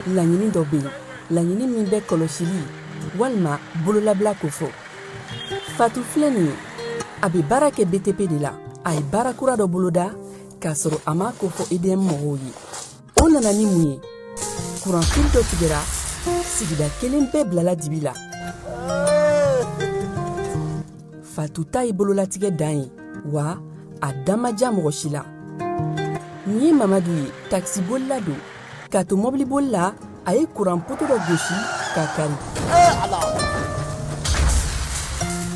Laɲini dɔ bɛ yen, laɲini min bɛ kɔlɔsili walima bololabila kofɔ. Fatu filɛ nin ye, a bɛ baara kɛ BTP de la. A ye baara kura dɔ boloda k'a sɔrɔ a m'a kofɔ EDM mɔgɔw ye. O nana ni mun ye? Kuranfili dɔ tigɛra, sigida kelen bɛɛ bilala dibi la. Fatu ta ye bololatigɛ dan ye, wa a da ma diya mɔgɔ si la. Nin ye Mamadu ye, takisibolila don. K'a to mɔbiliboli la, a ye kuran poto dɔ gosi k'a kari.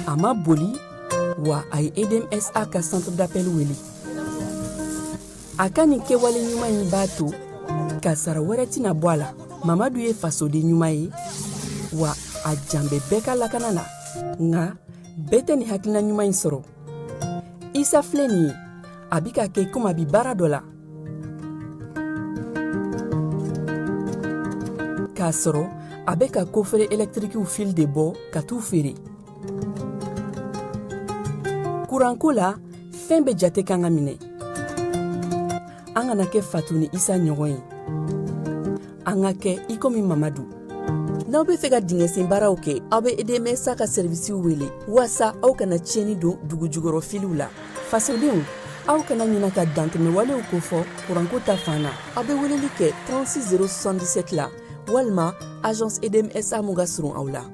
A ma boli, wa a ye EDMSA ka centre d'appel wele. A ka nin kɛwale ɲuman in b'a to kasara wɛrɛ tɛna bɔ a la. Mamadu ye fasoden ɲuman ye, wa a jan bɛ bɛɛ ka lakana la. Nka bɛɛ tɛ nin hakilina ɲuman in sɔrɔ. Isa filɛ nin ye, a bɛ ka kɛ komi a bɛ baara dɔ la, k'a sɔrɔ a bɛ ka kofere ɛlɛtirikiw fili de bɔ ka t'u feere. Kuranko la, fɛn bɛɛ jate kan ka minɛ. An kana kɛ Fatu ni Isa ɲɔgɔn ye, an ka kɛ i komi Mamadu. N'aw bɛ fɛ ka dingɛsen baaraw kɛ, aw bɛ EDMSA ka sɛrivisiw wele waasa aw kana tiɲɛni don dugujukɔrɔ filiw la. Fasodenw, aw kana ɲina ka dantɛmɛwalew kofɔ kuranko ta fan na. Aw bɛ weleli kɛ 36 077 la walima agence EDMSA mun ka surun aw la.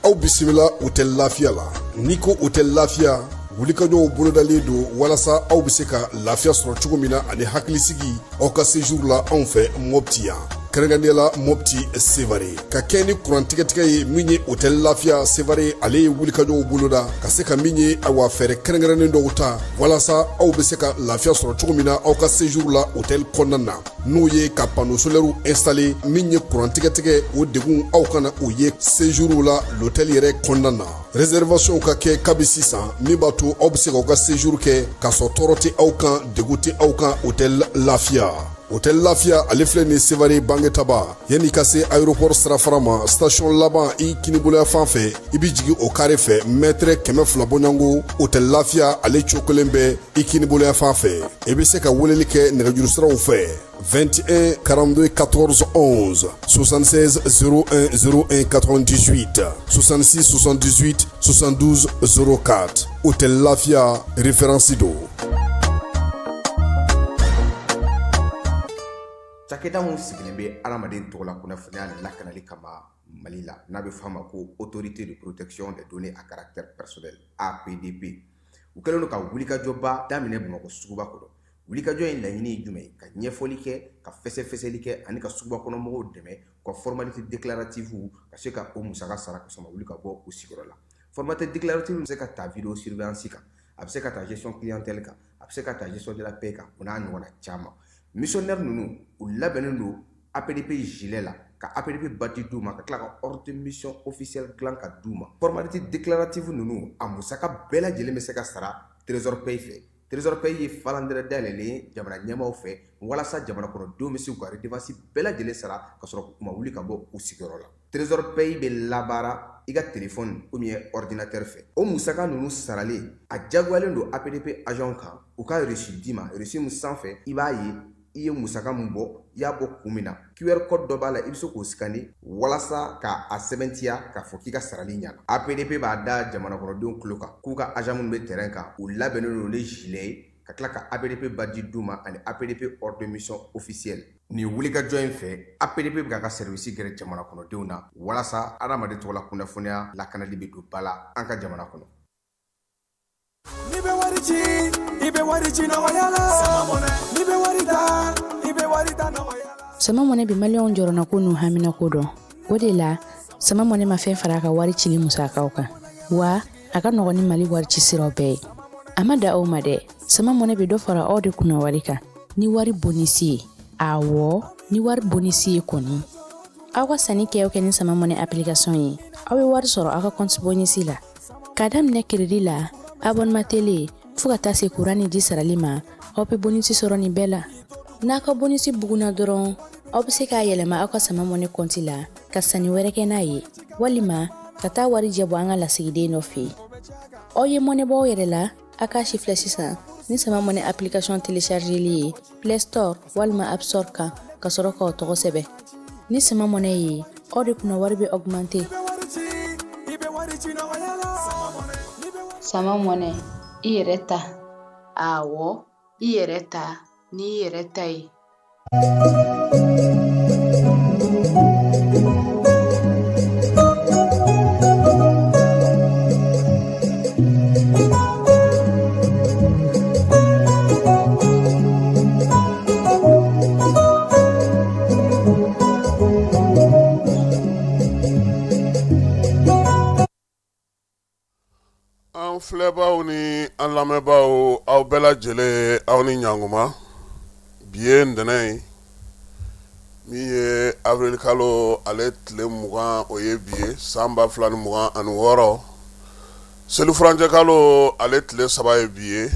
Aw bisimila Hôtel Lafiya la. N'i ko Hôtel Lafiya, wulikajɔw bolodalen don walasa aw bɛ se ka lafiya sɔrɔ cogo min na ani hakilisigi aw ka séjour la anw fɛ Mopti yan, kɛrɛnkɛrɛnnenya la Mopti Sevare. Ka kɛ ni kuran tigɛtigɛ ye min ye, Hôtel Lafiya Sevare ale ye wulikajɔw boloda ka se ka min ye, awa, fɛɛrɛ kɛrɛnkɛrɛnnen dɔw ta walasa aw bɛ se ka lafiya sɔrɔ cogo min na aw ka séjour la hôtel kɔnɔna na, n'o ye ka panneau solaire installer. Min ye kuran tigɛtigɛ, o degun aw kana o ye séjour la l'hôtel yɛrɛ kɔnɔna na. Réservation ka kɛ kabi sisan, min b'a to aw bɛ se k'aw ka séjour kɛ k'a sɔrɔ tɔɔrɔ tɛ aw kan, degun tɛ aw kan. Hôtel Lafiya, Hôtel Lafiya ale filɛ nin Sevare Bangetaba, yanni ka se aéroport sirafara ma, station laban i kiniboloya fan fɛ, i bɛ jigin o carré fɛ, mètre 200 bɔɲɔgɔnko, Hôtel Lafiya ale cokolen bɛ i kiniboloya fan fɛ. I bɛ se ka weleli kɛ nɛgɛjuru siraw fɛ: 21 42 14 11, 76 01 01 98, 66 78 72 04. Hôtel Lafia, référence don. Cakɛda mun sigilen bɛ adamaden tɔgɔ la kunnafoniya lakanali kama Mali la, n'a bɛ fɔ a ma ko Autorité de protection des données à caractère personnel, APDP, u kɛlen don ka wulikajɔba daminɛ Bamakɔ suguba kɔnɔ. Wulikajɔ in laɲini ye jumɛn ye? Ka ɲɛfɔli kɛ, ka fɛsɛfɛsɛli kɛ ani ka suguba kɔnɔ mɔgɔw dɛmɛ u ka formalité déclarative ka se ka o musaka sara ka sɔrɔ wuli ka bɔ u sigiyɔrɔ la. Formalité déclarative bɛ se ka ta vidéo surveillance kan, a bɛ se ka ta gestion clientèle kan, a bɛ se ka ta gestion de la paie kan, o n'a ɲɔgɔnna caman. Missionnaire ninnu, u labɛnnen don APDP gilet la, ka APDP badge d'u ma, ka tila ka ordre de mission officielle dilan ka d'u ma. Formalité déclarative ninnu, a musaka bɛɛ lajɛlen bɛ se ka sara Trésor Pay fɛ. Trésor Pay ye falandɛrɛ dayɛlɛlen ye jamana ɲɛmaaw fɛ walasa jamana kɔnɔdenw bɛ se k'u ka redevance bɛɛ lajɛlen sara ka sɔrɔ u ma wuli ka bɔ u sigiyɔrɔ la. Trésor Pay bɛ labaara i ka téléphone ou bien ordinateur fɛ. O musaka ninnu saralen, a diyagoyalen don APDP agent kan u ka reçu d'i ma, reçu min sanfɛ i b'a ye i ye musaka min bɔ, i y'a bɔ kun min na. QR code dɔ b'a la, i bɛ se k'o scanner walasa ka a sɛbɛntiya k'a fɔ k'i ka sarali ɲana. APDP b'a da jamana kɔnɔdenw tulo kan k'u ka agent minnu bɛ terrain kan, u labɛnnen don ni gilet ye, ka tila ka APDP badge d'u ma ani APDP ordre de mission officielle. Nin wulikajɔ in fɛ, APDP bɛ k'a ka service gɛrɛ jamana kɔnɔdenw na walasa adamaden tɔgɔ la kunnafoniya lakanali bɛ don ba la an ka jamana kɔnɔ. N'i bɛ wari ci, i bɛ wari ci nɔgɔya la. N'i bɛ wari ta, i bɛ wari ta nɔgɔya la. Sama Mɔnɛ bɛ maliyɛnw jɔrɔnako n'u haminako dɔn. O de la, Sama Mɔnɛ ma fɛn fara a ka wari cili musakaw kan, wa a ka nɔgɔn ni Mali wari ci siraw bɛɛ ye. A ma da aw ma dɛ, Sama Mɔnɛ bɛ dɔ fara aw de kunna wari kan ni wari bonisi ye. Awɔ, ni wari bonisi ye kɔni. Aw ka sanni kɛ o kɛ ni Sama Mɔnɛ application ye, aw bɛ wari sɔrɔ aw ka compte bonisi la. K'a daminɛ crédit la, abonnement télé, fo ka taa se kuran ni ji sarali ma, aw bɛ bonisi sɔrɔ nin bɛɛ la. N'a ka bonisi bugunna dɔrɔn, aw bɛ se k'a yɛlɛma aw ka Sama Mɔnɛ kɔnti la ka sanni wɛrɛ kɛ n'a ye, walima ka taa warijɛ bɔ an ka lasigiden dɔ fɛ yen. Aw ye mɔnɛ bɔ aw yɛrɛ la, a k'a si filɛ sisan. Ni Sama Money application téléchargeli ye Play Store walima App Store kan ka sɔrɔ k'aw tɔgɔ sɛbɛn. Ni Sama Money ye, aw de kunna wari bɛ augmenter. Sama Money, i yɛrɛ ta. Awɔ, i yɛrɛ ta n'i yɛrɛ ta ye. An filɛbaaw ni an lamɛnbaaw, aw bɛɛ lajɛlen, aw ni ɲankuma. Bi ye ntɛnɛn ye, min ye avril kalo ale tile 20, o ye bi ye, san 2026, selifurancɛ kalo ale tile 3 ye bi ye.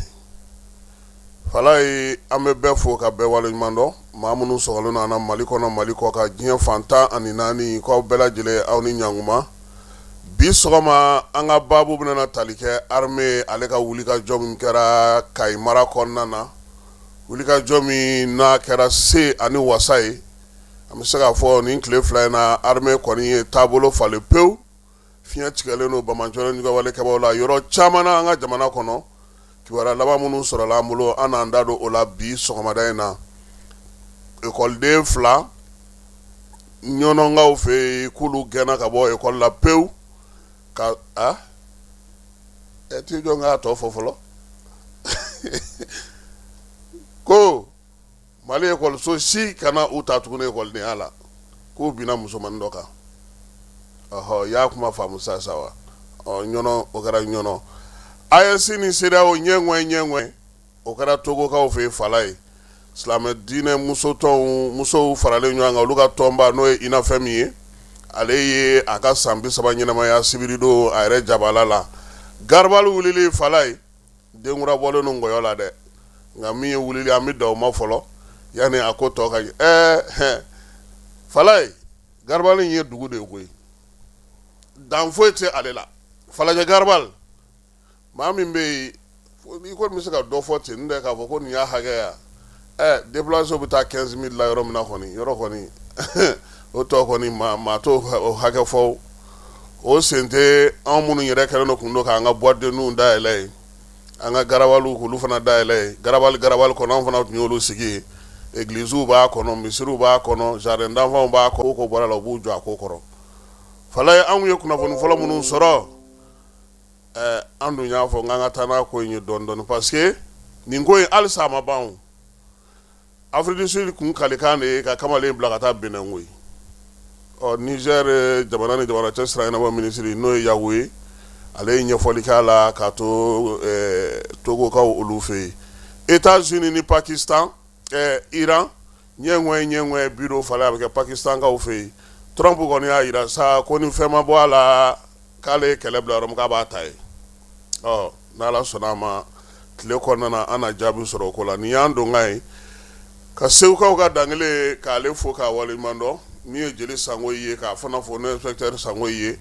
Falaye, an bɛ bɛɛ fo ka bɛɛ waleɲuman dɔn. Maa minnu sɔgɔlen don an na Mali kɔnɔ, Mali kɔkan, diɲɛ fan 14, k'aw bɛɛ lajɛlen, aw ni ɲankuma. Bi sɔgɔma, an ka baabu bɛna tali kɛ armée ale ka wulikajɔ min kɛra Kayi mara kɔnɔna na, wulikajɔ min n'a kɛra se ani wasa ye. An bɛ se k'a fɔ nin tile 2 in na, armée kɔni ye taabolo falen pewu. Fiɲɛ tigɛlen don banbaanci juguwalekɛbaaw la yɔrɔ caman na an ka jamana kɔnɔ. Kibaruya laban minnu sɔrɔla an bolo, an n'an da don o la bi sɔgɔmada in na. Ekɔliden 2 Ɲɔnɔnkaw fɛ yen, k'olu gɛnna ka bɔ ekɔli la pewu. Ka a ɛ t'i jɔ n k'a tɔ fɔ fɔlɔ ko Mali ekɔliso si kana u ta tuguni ekɔlidenya la, k'u binna musomannin dɔ kan. Ɔhɔ, i y'a kuma faamu sisan sa wa? Ɔ Ɲɔnɔ, o kɛra Ɲɔnɔ. AES ni CEDEAO ɲɛŋɛ ɲɛŋɛ, o kɛra Togokaw fɛ yen. Falaye, silamɛ diinɛ musotɔnw, musow faralen ɲɔgɔn kan, olu ka tɔnba n'o ye UNAFEM ye, ale ye a ka san 30 ɲɛnamaya sibiridon a yɛrɛ jabala la. Garabali wulili, Falaye, denkura bɔlen don nkɔyɔ la dɛ, nka min ye wulili, an bɛ dan o ma fɔlɔ yanni a ko tɔ ka ɲɛ. Ɛɛ Falaye, garabali ye dugu de ye koyi, dan foyi tɛ ale la. Falajɛ garabali, maa min bɛ yen, i kɔni bɛ se ka dɔ fɔ ten dɛ, k'a fɔ ko nin y'a hakɛ ya. Ɛ déplacé bɛ taa 15 000 la yɔrɔ min na kɔni, yɔrɔ kɔni o tɔ kɔni, maa t'o hakɛ fɔ. O sen tɛ anw minnu yɛrɛ kɛlen don kun don k'an ka boîte de nuit dayɛlɛ yen, an ka garabaliw k'olu fana dayɛlɛ yen. Garabali garabali kɔnɔ, anw fana tun y'olu sigi yen. Egiliziw b'a kɔnɔ, misiriw b'a kɔnɔ, jardin d'enfants b'a kɔnɔ. Ko bɔra la, u b'u jɔ a ko kɔrɔ. Falaye, anw ye kunnafoni fɔlɔ minnu sɔrɔ, an dun y'a fɔ n k'an ka taa n'a ko in ye dɔɔnin dɔɔnin, parce que nin ko in halisa a ma ban. Afrique du Sud kun kalikan de ye ka kamalen bila ka taa Benin koyi. Ɔ Niger jamana ni jamana cɛ sira ɲɛnabɔ minisiri, n'o ye Yagu ye, ale ye ɲɛfɔli k'a la k'a to Togokaw olu fɛ yen. États-Unis ni Pakistan, Iran ɲɛŋɛ ɲɛŋɛ bi don. Falaye, a bɛ kɛ Pakistankaw fɛ yen. Trump kɔni y'a jira sa ko ni fɛn ma bɔ a la, k'ale ye kɛlɛ bila yɔrɔ min, k'a b'a ta ye. Ɔ n'Ala sɔnna a ma, tile kɔnɔna na, an na jaabi sɔrɔ o ko la. Nin y'an donkan ye ka Segukaw ka dankelen k'ale fo k'a waleɲuman dɔn, min ye jeli Sango ye, k'a fana fo, n'o ye inspecteur Sango ye,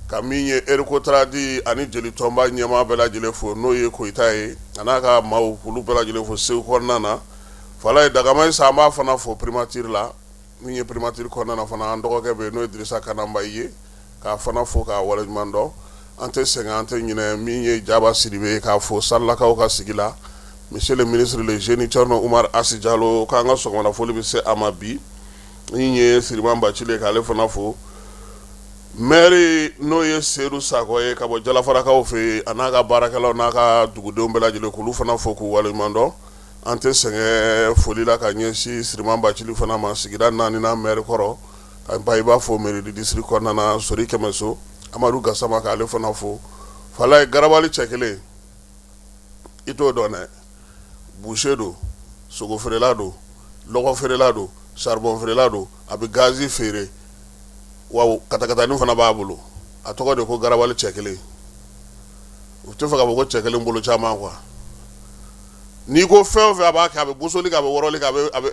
ka min ye Recotrade ani jeli tɔnba ɲɛmaa bɛɛ lajɛlen fo, n'o ye Koyita ye, a n'a ka maaw, k'olu bɛɛ lajɛlen fo Segu kɔnɔna na. Falaye, Dagama sa, an b'a fana fo primature la. Min ye primature kɔnɔna na fana, an dɔgɔkɛ bɛ yen, n'o ye Dirisa Kananba ye, k'a fana fo k'a waleɲuman dɔn. An tɛ sɛgɛn, an tɛ ɲinɛ min ye Jaba Sidibe ye, k'a fo Salilakaw ka sigi la. Monsieur le ministre le jeune Thierno Oumar Asi Jalo, k'an ka sɔgɔmada foli bɛ se a ma bi. Min ye Siriman Bacili ye, k'ale fana fo. Maire, n'o ye Sedu Sakɔ ye ka bɔ Jalafarakaw fɛ yen, a n'a ka baarakɛlaw n'a ka dugudenw bɛɛ lajɛlen, k'olu fana fo k'u waleɲuman dɔn. An tɛ sɛgɛn foli la ka ɲɛsin Siriman Bacili fana ma, sigida naaninan maire kɔrɔ, ka ba i b'a fɔ mairie du district kɔnɔna na, Sori Kɛmɛso Amadu Gasama, k'ale fana fo. Falaye, garabali cɛ kelen, i t'o dɔn dɛ. Boucher don, sogo feerela don, lɔgɔ feerela don, charbon feerela don, a bɛ gazi feere, wa katakatanin fana b'a bolo. A tɔgɔ de ko garabali cɛ kelen. U tɛ fɛ k'a fɔ ko cɛ kelen bolo caman quoi. N'i ko fɛn o fɛn, a b'a kɛ. A bɛ bosoli kɛ, a bɛ wɔrɔli kɛ, a bɛ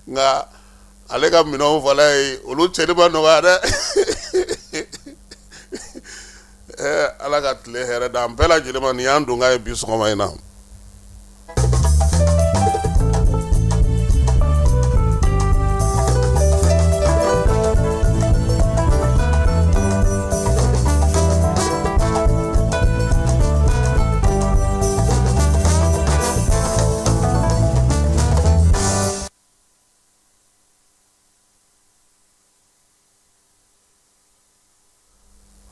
nka ale ka minɛnw, Falaye, olu cɛli ma nɔgɔya dɛ. Ala ka tile hɛrɛ d'an bɛɛ lajɛlen ma. Nin y'an donkan ye bi sɔgɔma in na.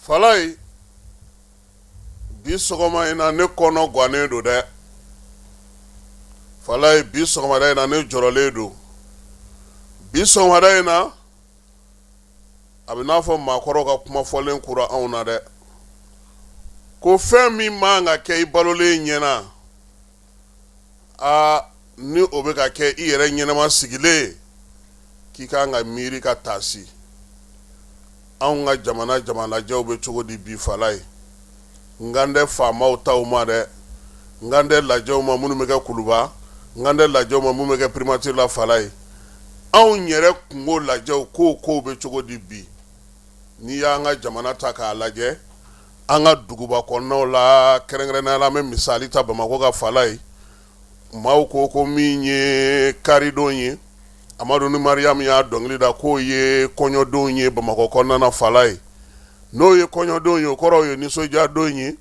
Falayi, bi sɔgɔma in na ne kɔnɔ gannen don dɛ. Falayi, bi sɔgɔmada in na ne jɔrɔlen don. Bi sɔgɔmada in na, a bɛ n'a fɔ maakɔrɔw ka kuma fɔlen kura anw na dɛ, ko fɛn min man ka kɛ i balolen ɲɛna, aa, ni o bɛ ka kɛ i yɛrɛ ɲɛnama sigilen, k'i ka kan ka miiri ka taasi. Anw ka jamana jamalajɛw bɛ cogo di bi Falayi? N kan tɛ faamaw taw ma dɛ, n kan tɛ lajɛw ma minnu bɛ kɛ Kuluba, n kan tɛ lajɛw ma minnu bɛ kɛ primature la Falayi. Anw yɛrɛ kunko lajɛw, kow kow bɛ cogo di bi? N'i y'an ka jamana ta k'a lajɛ, an ka duguba kɔnɔnaw la, kɛrɛnkɛrɛnnenya la, an bɛ misali ta Bamakɔ kan Falayi. Maaw ko ko min ye karidon ye, Amadu ni Mariyamu y'a dɔnkili da k'o ye kɔɲɔdon ye Bamakɔ kɔnɔna na Falayi. N'o ye kɔɲɔdon ye, o kɔrɔ o ye nisɔndiyadon ye,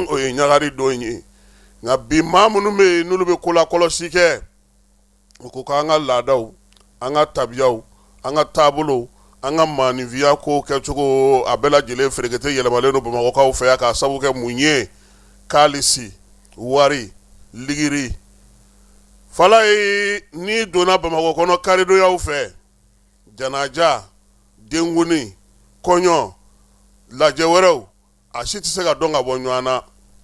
o ye ɲagaridon ye. Nka bi maa minnu bɛ yen n'olu bɛ kolakɔlɔsi kɛ, u ko k'an ka laadaw, an ka tabiyaw, an ka taabolow, an ka maaninfinya kow kɛcogo, a bɛɛ lajɛlen ferekete yɛlɛmalen don Bamakɔkaw fɛ yan k'a sabu kɛ mun ye? Kaalisi, wari, ligiri. Falayi, n'i donna Bamakɔ kɔnɔ karidonyaw fɛ, janaja, denkundi, kɔɲɔ, lajɛ wɛrɛw, a si tɛ se ka dɔn ka bɔ ɲɔgɔn na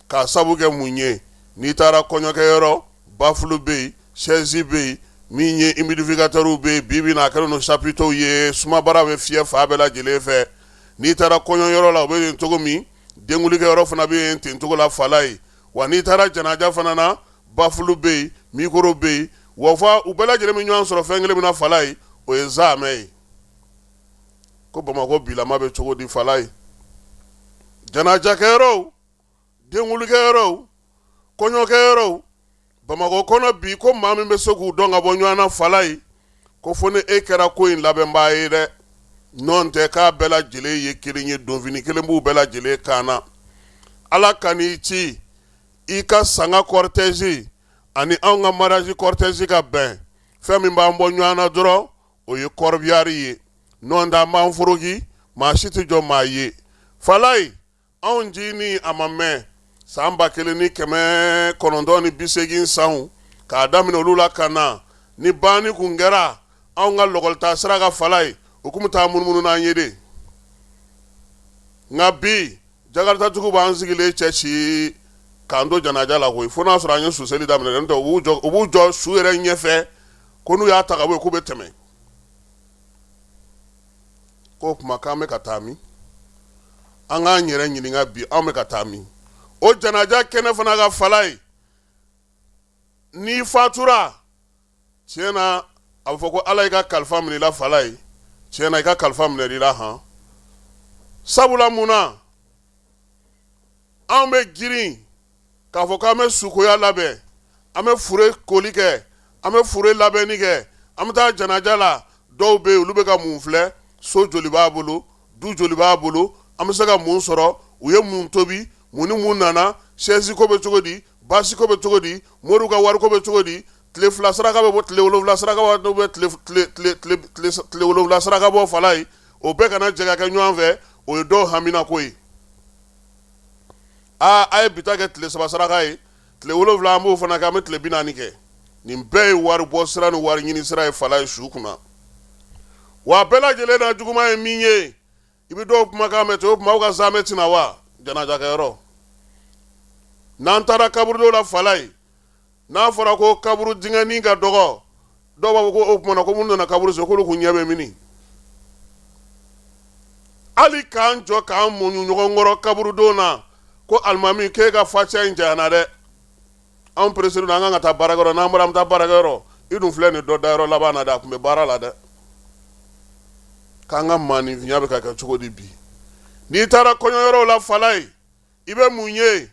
k'a sabu kɛ mun ye? N'i taara kɔɲɔkɛyɔrɔ, bafulu bɛ yen, sɛzi bɛ yen, min ye humidificateurw bɛ yen, bi bi na a kɛlen don chapiteauw ye, sumabara bɛ fiyɛ fan bɛɛ lajɛlen fɛ. N'i taara kɔɲɔyɔrɔ la, o bɛ yen cogo min, denkulikɛyɔrɔ fana bɛ yen ten cogo la Falayi. Wa n'i taara janaja fana na, bafulu bɛ yen, mikoro bɛ yen, wa fa u bɛɛ lajɛlen bɛ ɲɔgɔn sɔrɔ fɛn kelen min na Falayi, o ye zaamɛ ye. Ko Bamakɔ bilama bɛ cogo di Falayi? Janajakɛyɔrɔw, denkulikɛyɔrɔw, kɔɲɔkɛyɔrɔw Bamakɔ kɔnɔ bi, ko maa min bɛ se k'u dɔn ka bɔ ɲɔgɔn na Falayi, ko fo ni e kɛra ko in labɛnbaa ye dɛ, n'o tɛ k'a bɛɛ lajɛlen ye kelen ye, donfini kelen b'u bɛɛ lajɛlen kan na. Ala kan'i ci i ka sanga cortège ani anw ka mariage cortège ka bɛn, fɛn min b'an bɔ ɲɔgɔn na dɔrɔn o ye corbillard ye, n'o tɛ an b'an foroki, maa si tɛ jɔ maa ye Falayi. Anw ncinin a ma mɛn san 1980 sanw k'a daminɛ olu la ka na, ni banni kun kɛra anw ka lɔkɔlita sira kan Falayi, u kun bɛ taa munumunu n'an ye de. Nka bi jakartatigiw b'an sigilen cɛ ci k'an to janaja la koyi, fo n'a sɔrɔ an ye suseli daminɛ dɛ, n'o tɛ u b'u jɔ su yɛrɛ ɲɛfɛ ko n'u y'a ta ka bɔ yen k'u bɛ tɛmɛ. K'o tuma k'an bɛ ka taa min? An k'an yɛrɛ ɲininka bi, anw bɛ ka taa min? O janaja kɛnɛ fana kan Falayi, n'i fatura tiɲɛ na, a bɛ fɔ ko Ala y'i ka kalifa minɛ i la Falayi. Tiɲɛ na, i ka kalifa minɛ i la han. Sabula mun na anw bɛ girin k'a fɔ k'an bɛ sukoya labɛn, an bɛ fure koli kɛ, an bɛ fure labɛnni kɛ, an bɛ taa janaja la? Dɔw bɛ yen, olu bɛ ka mun filɛ? So joli b'a bolo? Du joli b'a bolo? An bɛ se ka mun sɔrɔ? U ye mun tobi? Mun ni mun nana? Sɛzi ko bɛ cogo di? Baasi ko bɛ cogo di? Moriw ka wariko bɛ cogo di? Tile 2 saraka bɛ bɔ, tile 7 saraka bɛ, tile 7 saraka bɔ Falayi, o bɛɛ kana jɛ ka kɛ ɲɔgɔn fɛ, o ye dɔw haminako ye. Aa, a ye bi ta kɛ tile 3 saraka ye, tile 7 an b'o fana kɛ, an bɛ tile 40 kɛ. Nin bɛɛ ye wari bɔ sira ni wari ɲini sira ye Falayi su kunna. Wa a bɛɛ lajɛlen na juguman ye min ye, i bɛ dɔw kumakan mɛn ten, o tuma aw ka zamɛ tɛna wa janajakɛyɔrɔ? N'an taara kaburudo la Falayi, n'a fɔra ko kaburu dingɛnin ka dɔgɔ, dɔw b'a fɔ ko o tuma na ko minnu nana kaburu sen, k'olu kun ɲɛ bɛ mini? Hali k'an jɔ k'an muɲu ɲɔgɔn kɔrɔ kaburudon na ko alimami, k'e ka fatiya in janyana dɛ, anw pereselen don, an kan ka taa baarakɛyɔrɔ, n'an bɔra an bɛ taa baarakɛyɔrɔ, i dun filɛ nin dɔ dayɔrɔ laban na dɛ, a tun bɛ baara la dɛ. K'an ka maaninfinya bɛ ka kɛ cogo di bi? N'i taara kɔɲɔyɔrɔw la Falayi, i bɛ mun ye?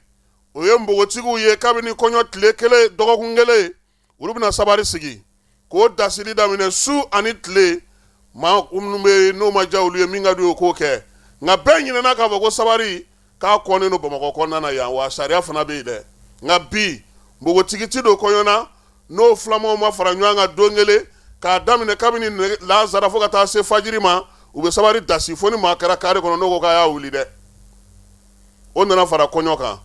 O ye npogotigiw ye, kabini kɔɲɔ tile kelen, dɔgɔkun kelen, olu bɛna sabari sigi k'o dasili daminɛ su ani tile. Maa minnu bɛ yen n'o ma diya olu ye, min ka d'u ye, o k'o kɛ. Nka bɛɛ ɲinɛna k'a fɔ ko sabari k'a kɔnnen don Bamakɔ kɔnɔna na yan, wa sariya fana bɛ yen dɛ. Nka bi npogotigi ti don kɔɲɔ na n'o filamaw ma fara ɲɔgɔn kan don kelen, k'a daminɛ kabini lansara fo ka taa se fajiri ma, u bɛ sabari dasi fo ni maa kɛra kare kɔnɔ n'o ko k'a y'a wuli dɛ. O nana fara kɔɲɔ kan.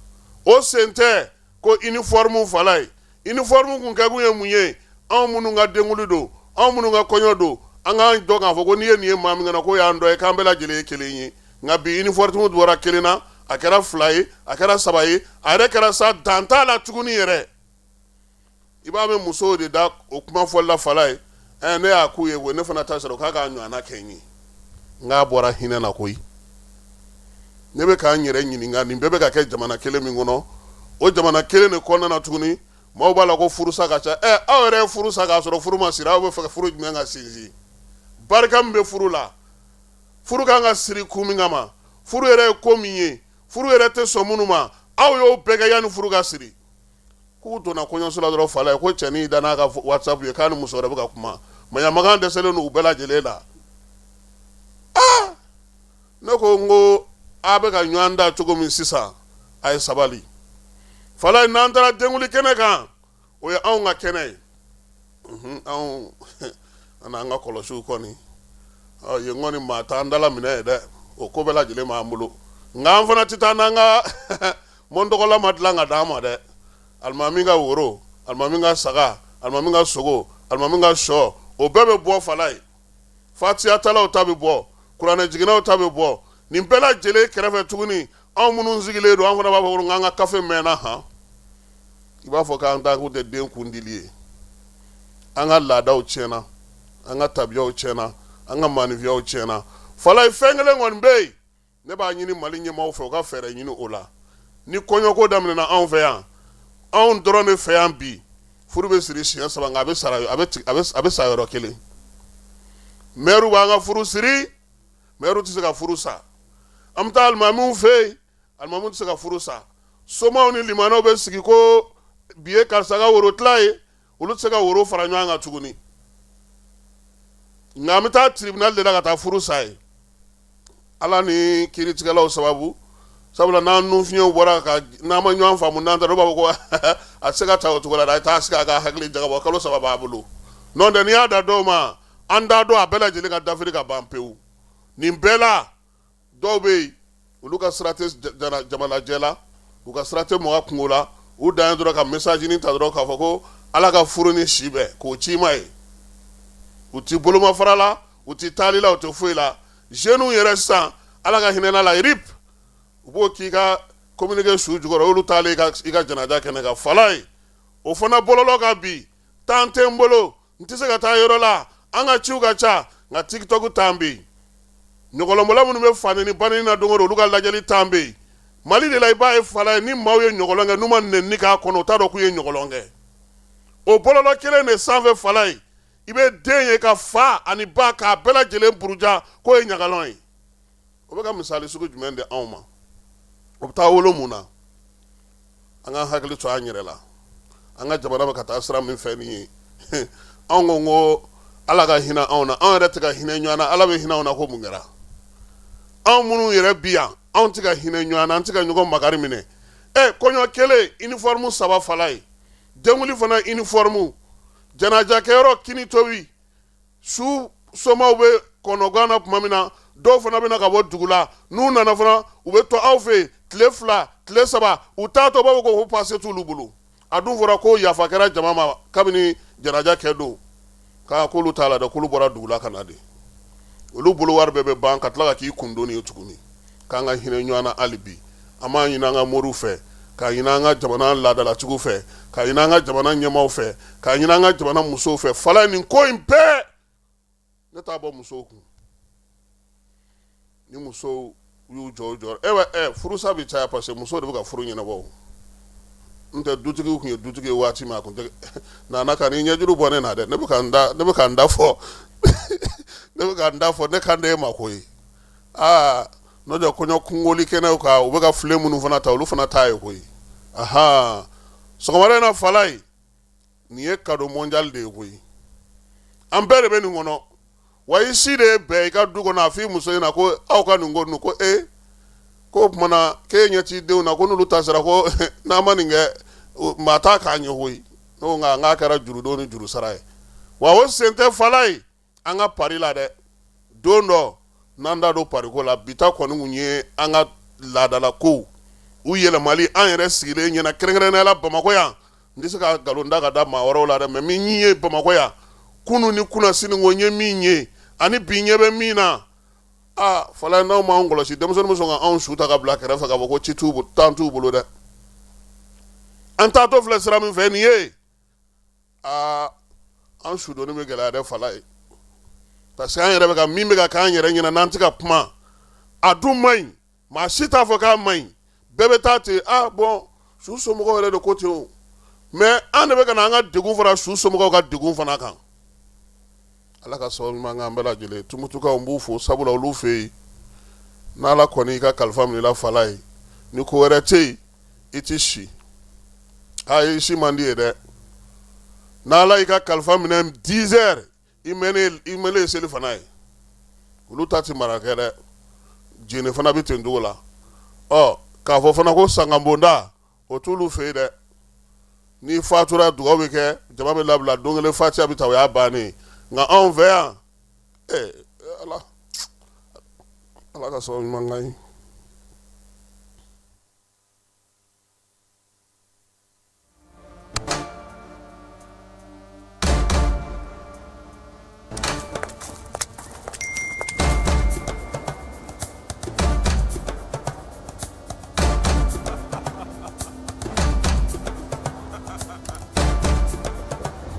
O sen tɛ ko uniforme fala ye. Uniforme kun kɛkun ye mun ye? Anw minnu ka denkuli don, anw minnu ka kɔɲɔ don, an k'an dɔn k'a fɔ ko n'i ye nin ye maa min kan na, k'o y'an dɔ ye, k'an bɛɛ lajɛlen ye kelen ye. Nka bi uniforme bɔra kelen na, a kɛra fila ye, a kɛra saba ye, a yɛrɛ kɛra sa dan t'a la tuguni yɛrɛ. I b'a mɛn musow de da o kuma fɔli la fala ye. Ɛ, ne y'a k'u ye koyi, ne fana ta sɔrɔ k'a k'a ɲɔgɔnna kɛ n ye. N k'a bɔra hinɛ na koyi. Ne bɛ k'an yɛrɛ ɲininka, nin bɛɛ bɛ ka kɛ jamana kelen min kɔnɔ, o jamana kelen de kɔnɔna na tuguni, maaw b'a la ko furusa ka ca. Ɛ, aw yɛrɛ ye furu sa k'a sɔrɔ furu ma siri, aw bɛ fɛ ka furu jumɛn ka sinsin? Barika min bɛ furu la, furu kan ka siri kun min kama, furu yɛrɛ ye ko min ye, furu yɛrɛ tɛ sɔn minnu ma, aw y'o bɛɛ kɛ yanni furu ka siri. K'u donna kɔɲɔso la dɔrɔn fala ye, ko cɛnin da n'a ka WhatsApp ye k'a ni muso wɛrɛ bɛ ka kuma. Maɲamagan dɛsɛlen don u bɛɛ lajɛlen la. Aa, ne ko n ko a bɛ ka ɲɔgɔn da cogo min sisan, a ye sabali fala ye. N'an taara denkuli kɛnɛ kan, o ye anw ka kɛnɛ ye. Anw an n'an ka kɔlɔsiw kɔni, yen kɔni maa t'an dala minɛ ye dɛ, o ko bɛɛ lajɛlen b'an bolo. Nka an fana tɛ taa n'an ka mɔndɔgɔla ma dilan ka d'an ma dɛ. Alimami ka woro, alimami ka saga, alimami ka sogo, alimami ka sɔ, o bɛɛ bɛ bɔ fala ye. Fatiyatalaw ta bɛ bɔ, kuranɛjiginnaw ta bɛ bɔ, nin bɛɛ lajɛlen kɛrɛfɛ tuguni, anw minnu sigilen don, an fana b'a fɔ ko an ka kafe mɛnna han. I b'a fɔ k'an ta kun tɛ den kundili ye. An ka laadaw tiɲɛna, an ka tabiyaw tiɲɛna, an ka maaninfiyaw tiɲɛna fala ye. Fɛn kelen kɔni bɛ yen, ne b'a ɲini Mali ɲɛmaaw fɛ, u ka fɛɛrɛ ɲini o la. Ni kɔɲɔko daminɛna anw fɛ yan, anw dɔrɔn de fɛ yan bi, furu bɛ siri siɲɛ saba, nka a bɛ sara, a bɛ sa yɔrɔ kelen. Mɛriw b'an ka furu siri, mɛriw tɛ se ka furu sa. An bɛ taa alimamiw fɛ yen, alimamiw tɛ se ka furu sa. Somaw ni limanaw bɛ sigi ko bi ye karisa ka woro tila ye, olu tɛ se ka woro fara ɲɔgɔn kan tuguni. Nka an bɛ taa tribunal de la ka taa furu sa yen, Ala ni kiiritigɛlaw sababu. Sabula n'an nunfiɲɛw bɔra ka n'an ma ɲɔgɔn faamu, n'an taara, u b'a fɔ ko a tɛ se ka ta o cogo la dɛ, a ye taa sigi a ka hakili jagabɔ, kalo 3 b'a bolo. N'o tɛ, n'i y'a da dɔw ma, an t'a dɔn a bɛɛ lajɛlen ka dafiri ka ban pewu. Nin bɛɛ la, dɔw bɛ yen, olu ka sira tɛ jamalajɛ la, u ka sira tɛ mɔgɔ kungo la, u dan ye dɔrɔn ka message ta dɔrɔn k'a fɔ ko Ala ka furu ni si bɛn, k'o ci ma ye. U ti bolomafara la, u ti taali la, u tɛ foyi la. Jeunes yɛrɛ sisan, Ala ka hinɛ la, RIP, u b'o k'i ka communiqué su jukɔrɔ, olu taalen i ka janaja kɛnɛ kan fala ye. O fana bɔlɔlɔ kan bi, temps tɛ n bolo, n tɛ se ka taa yɔrɔ la, an ka ciw ka ca, nka TikTok temps bɛ yen. Ɲɔgɔlɔnbɔla minnu bɛ fa nɛni ba nɛni na don o don, olu ka lajɛli temps bɛ yen. Mali de la, i b'a ye fala ye, ni maaw ye ɲɔgɔlɔn kɛ, n'u ma nɛni k'a kɔnɔ, u t'a dɔn k'u ye ɲɔgɔlɔn kɛ. O bɔlɔlɔ kelen de sanfɛ fala ye, i bɛ den ye ka fa ani ba k'a bɛɛ lajɛlen buruja k'o ye ɲagalɔn ye. O bɛ ka misali sugu jumɛn di anw ma? O bɛ taa wolo mun na? An ka hakili to an yɛrɛ la. An ka jamana bɛ ka taa sira min fɛ nin ye, anw ko ko Ala ka hinɛ anw na, anw yɛrɛ tɛ ka hinɛ ɲɔgɔn na. Ala bɛ hinɛ anw na ko mun kɛra? Anw minnu yɛrɛ bi yan, anw tɛ ka hinɛ ɲɔgɔn na, an tɛ ka ɲɔgɔn makari minɛ. Ɛ, kɔɲɔ kelen uniforme saba fala ye, denkuli fana uniforme, janajakɛyɔrɔ kini tobi, su somaw bɛ kɔnɔgan na tuma min na, dɔw fana bɛ na ka bɔ dugu la. N'u nana fana, u bɛ to aw fɛ yen tile 2, tile 3, u taatɔ b'a fɔ ko passe t'olu bolo. A dun fɔra ko yafa kɛra jama ma kabini janaja kɛ don, k'a k'olu t'a la dɛ, k'olu bɔra dugu la ka na de. Olu bolo wari bɛɛ bɛ ban ka tila ka k'i kundoni ye tuguni. K'an ka hinɛ ɲɔgɔn na hali bi. An b'a ɲini an ka moriw fɛ, k'a ɲini an ka jamana laadalatigiw fɛ, k'a ɲini an ka jamana ɲɛmaaw fɛ, k'a ɲini an ka jamana musow fɛ fala nin ko in bɛɛ, ne t'a bɔ musow kun. Ni musow y'u jɔ u jɔ, e furusa bɛ caya, parce que musow de bɛ ka furu ɲɛnabɔ. N tɛ dutigiw tun ye dutigi ye waati min, a tun tɛ nana ka n'i ɲɛjuru bɔ ne na dɛ. Ne bɛ ka n da, ne bɛ ka n da fɔ, ne bɛ ka n da fɔ, ne kan de e ma koyi. Aa, n'o tɛ kɔɲɔ kungoli kɛnɛw kan, u bɛ ka filen minnu fana ta, olu fana t'a ye koyi. Ahan, sɔgɔmada in na fala ye, nin ye cadeau mondial de ye koyi. An bɛɛ de bɛ nin kɔnɔ. Wa i si de ye bɛn i ka du kɔnɔ, a f'i muso ɲɛna ko aw ka nin ko ninnu, ko e k'o tuma na k'e ɲɛ t'i denw na, ko n'olu ta sera, ko n'an ma nin kɛ, maa t'a k'an ye koyi. Ne ko nka n k'a kɛra jurudon ni juru sara ye. Wa o sen tɛ fala ye an ka pari la dɛ. Don dɔ n'an da don pariko la. Bi ta kɔni kun ye an ka laadala kow. U yɛlɛmali an yɛrɛ sigilen ɲɛna, kɛrɛnkɛrɛnnenya la Bamakɔ yan, n tɛ se ka nkalon da ka da maa wɛrɛw la dɛ, mais min ye Bamakɔ yan kunun ni kunasini ko n ye min ye ani bi ɲɛ bɛ min na, aa fala, n'aw m'anw kɔlɔsi, denmisɛnnin bɛ sɔn ka anw su ta ka bila kɛrɛfɛ k'a fɔ ko ci t'u temps t'u bolo dɛ. An taatɔ filɛ sira min fɛ nin ye, aa an sudonni bɛ gɛlɛya dɛ fala ye, parce que an yɛrɛ bɛ ka min bɛ ka k'an yɛrɛ ɲɛna n'an tɛ ka kuma, a dun man ɲi. Maa si t'a fɔ k'a man ɲi, bɛɛ bɛ taa ten. Ah bon, su somɔgɔw yɛrɛ de ko ten o, mais an de bɛ ka na an ka degun fara su somɔgɔw ka degun fana kan. Ala ka sababu ɲuman k'an bɛɛ lajɛlen. Tumutukaw, n b'u fo, sabula olu fɛ yen, n'Ala kɔni y'i ka kalifa minɛ i la fala ye, ni ko wɛrɛ tɛ yen, i tɛ si. Aa, i si man di ye dɛ. N'Ala y'i ka kalifa minɛ 10 heures, i mɛnnen ye seli fana ye. Olu ta tɛ mara kɛ dɛ. Jene fana bɛ ten cogo la. Ɔ k'a fɔ fana ko sankanbonda, o t'olu fɛ yen dɛ. N'i fatura, dugawu bɛ kɛ, jama bɛ labila, don kelen fatiya bɛ ta, o y'a bannen. Nka anw fɛ yan, ee Ala, Ala ka sababu ɲuman k'an ye.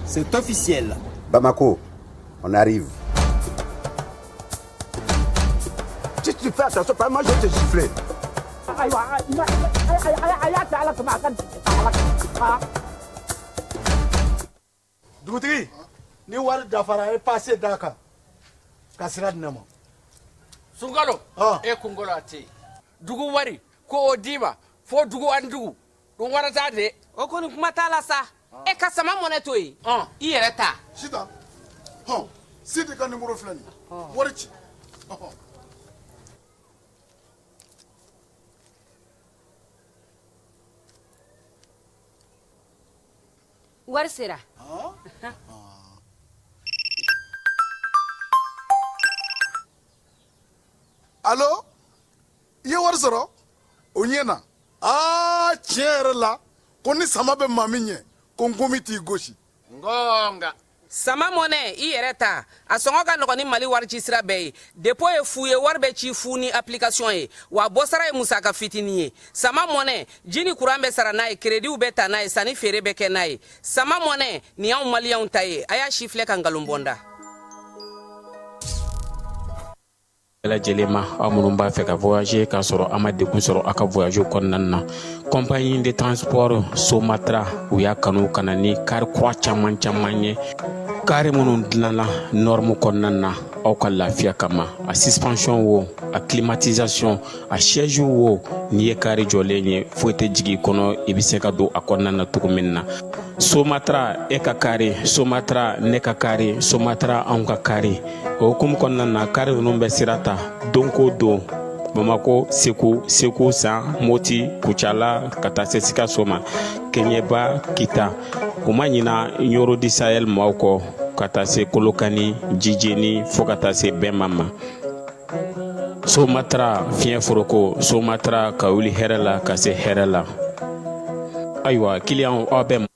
C'est officiel. Bamako, on arrive. Si tu fais attention, pas moi je vais te gifler. Ayiwa, a y'a kɛ Ala kama, a ka ala Dugutigi, ni wari dafara, e passe d'a kan ka sira di ne ma. Sunkalo, e kunkolo a tɛ yen. Dugu wari ko o d'i ma fo dugu ani dugu dun warata de. O kɔni, kuma t'a la sa. E ka sama mɔnɛ to yen, i yɛrɛ ta. Sitan hɔn, Sidi ka nimoro filɛ nin ye, wari ci. Ɔhɔn. Wari sera. Alo, i ye wari sɔrɔ, o ɲɛna. Aa, tiɲɛ yɛrɛ la ko ni sama bɛ maa min ɲɛ, ko nkomi t'i gosi. Ngonga. Sama mɔnɛ, i yɛrɛ ta, a sɔngɔ ka nɔgɔn ni Mali wari ci sira bɛɛ ye. Dépôt ye fu ye, wari bɛ ci fu ni application ye, wa bɔsara ye musaka fitinin ye. Sama mɔnɛ, ji ni kuran bɛ sara n'a ye, créditw bɛ ta n'a ye, sanni feere bɛ kɛ n'a ye. Sama mɔnɛ nin y'anw maliyɛnw ta ye. A y'a si filɛ ka nkalon bɔ n da. Bɛɛ lajɛlen ma, aw minnu b'a fɛ ka voyager k'a sɔrɔ a ma degun sɔrɔ aw ka voyage kɔnɔna na, compagnie de transport Somatra, u y'a kanu ka na ni kari kura caman caman ye, kari minnu dilanna norme kɔnɔna na aw ka lafiya kama. A suspension wo, a climatisation, a siège wo, n'i ye kari jɔlen ye, foyi tɛ jigin i kɔnɔ, i bɛ se ka don a kɔnɔna na cogo min na. Somatra, e ka kari, Somatra, ne ka kari, Somatra, anw ka kari. O hukumu kɔnɔna na, kari ninnu bɛ sira ta don ko don Bamako, Segu, Segu San, Moti, Kucala, ka taa se Sikaso ma, Keɲeba, Kita. U ma ɲina Ɲoro du Sahel maaw kɔ, ka taa se Kolokani, Jijeni, fo ka taa se Bɛnma ma. Somatra, fiɲɛ foroko, Somatra, ka wuli hɛrɛ la ka se hɛrɛ la. Ayiwa kiliyanw, aw bɛ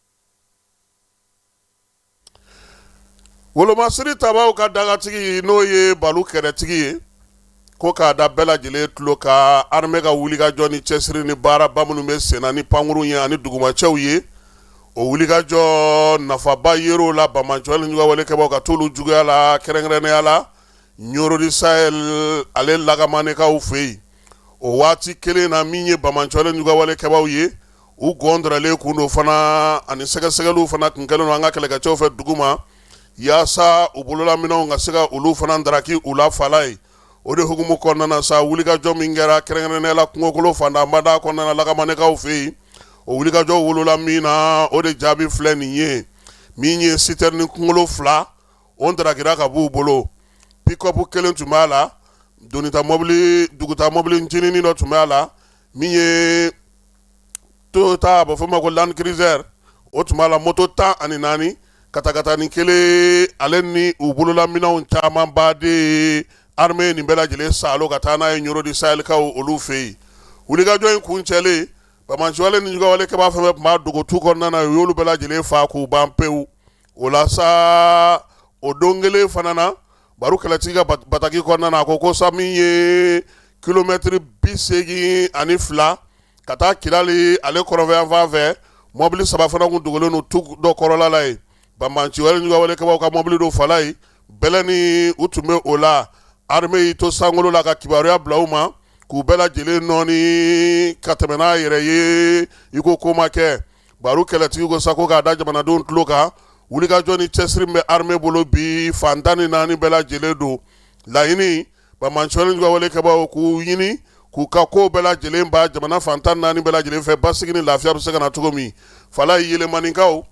Wolomasiri tabaw ka dagatigi, n'o ye Balu kɛrɛtigi ye, ko k'a da bɛɛ lajɛlen tulo kan, armée ka wulikajɔ ni cɛsiri ni baaraba minnu bɛ senna ni pankurun ye ani dugumacɛw ye, o wulikajɔ nafaba yer'o la banbaanciwale ni juguwalekɛbaw ka t'olu juguya la, kɛrɛnkɛrɛnnenya la Ɲoro du Sahel ale lagamanekaw fɛ yen. O waati kelen na, min ye banbaanciwale ni juguwalekɛbaw ye, u gɔndɔrɔlen kun don fana, ani sɛgɛsɛgɛliw fana tun kɛlen don an ka kɛlɛkɛcɛw fɛ dugu ma, yaasa u bololaminɛnw ka se ka olu fana daraki u la fala ye. O de hukumu kɔnɔna na sa, wulikajɔ min kɛra kɛrɛnkɛrɛnnenya la kungokolo fantanbada kɔnɔna na lagamanekaw fɛ yen, o wulikajɔ wolola min na, o de jaabi filɛ nin ye. Min ye sitɛrini kunkolo 2, o darakira ka b'u bolo, pick-up kelen tun b'a la, donita mɔbili, duguta mɔbili ncinin dɔ tun b'a la, min ye Toyota, a bɛ fɔ ma ko Land Cruiser, o tun b'a la, moto 14, katakatanin kelen, ale ni u bololaminɛnw camanba de ye. Armée nin bɛɛ lajɛlen saalo ka taa n'a ye Ɲoro du Sahelkaw olu fɛ yen. Wulikajɔ in kuncɛlen Banbaanciwale ni juguwale kɛbaa fɛn fɛn tun b'a dogo tu kɔnɔna na, u y'olu bɛɛ lajɛlen faa k'u ban pewu. O la sa, o don kelen fana na, Baru kɛlɛtigi ka bataki kɔnɔna na, a ko ko sa min ye kilomɛtiri 82 ka taa Kidali ale kɔrɔnfɛ fan fɛ, mɔbili saba fana tun dogolen don tu dɔ kɔrɔla la yen. Banbaanciwale ni juguwale kɛbaaw ka mɔbili don Falayi bɛlɛ ni u tun bɛ o la. Armée y'i to sankolo la ka kibaruya bila u ma k'u bɛɛ lajɛlen nɔɔni ka tɛmɛ n'a yɛrɛ ye i ko ko ma kɛ. Baru kɛlɛtigi ko sa ko k'a da jamanadenw tulo kan, wulikajɔ ni cɛsiri min bɛ armée bolo bi, fan 14 bɛɛ lajɛlen don laɲini banbaanciwale ni juguwale kɛbaaw k'u ɲini k'u ka ko bɛɛ lajɛlen ban jamana fan 14 bɛɛ lajɛlen fɛ, basigi ni lafiya bɛ se ka na cogo min. Falayi Yelemanikaw,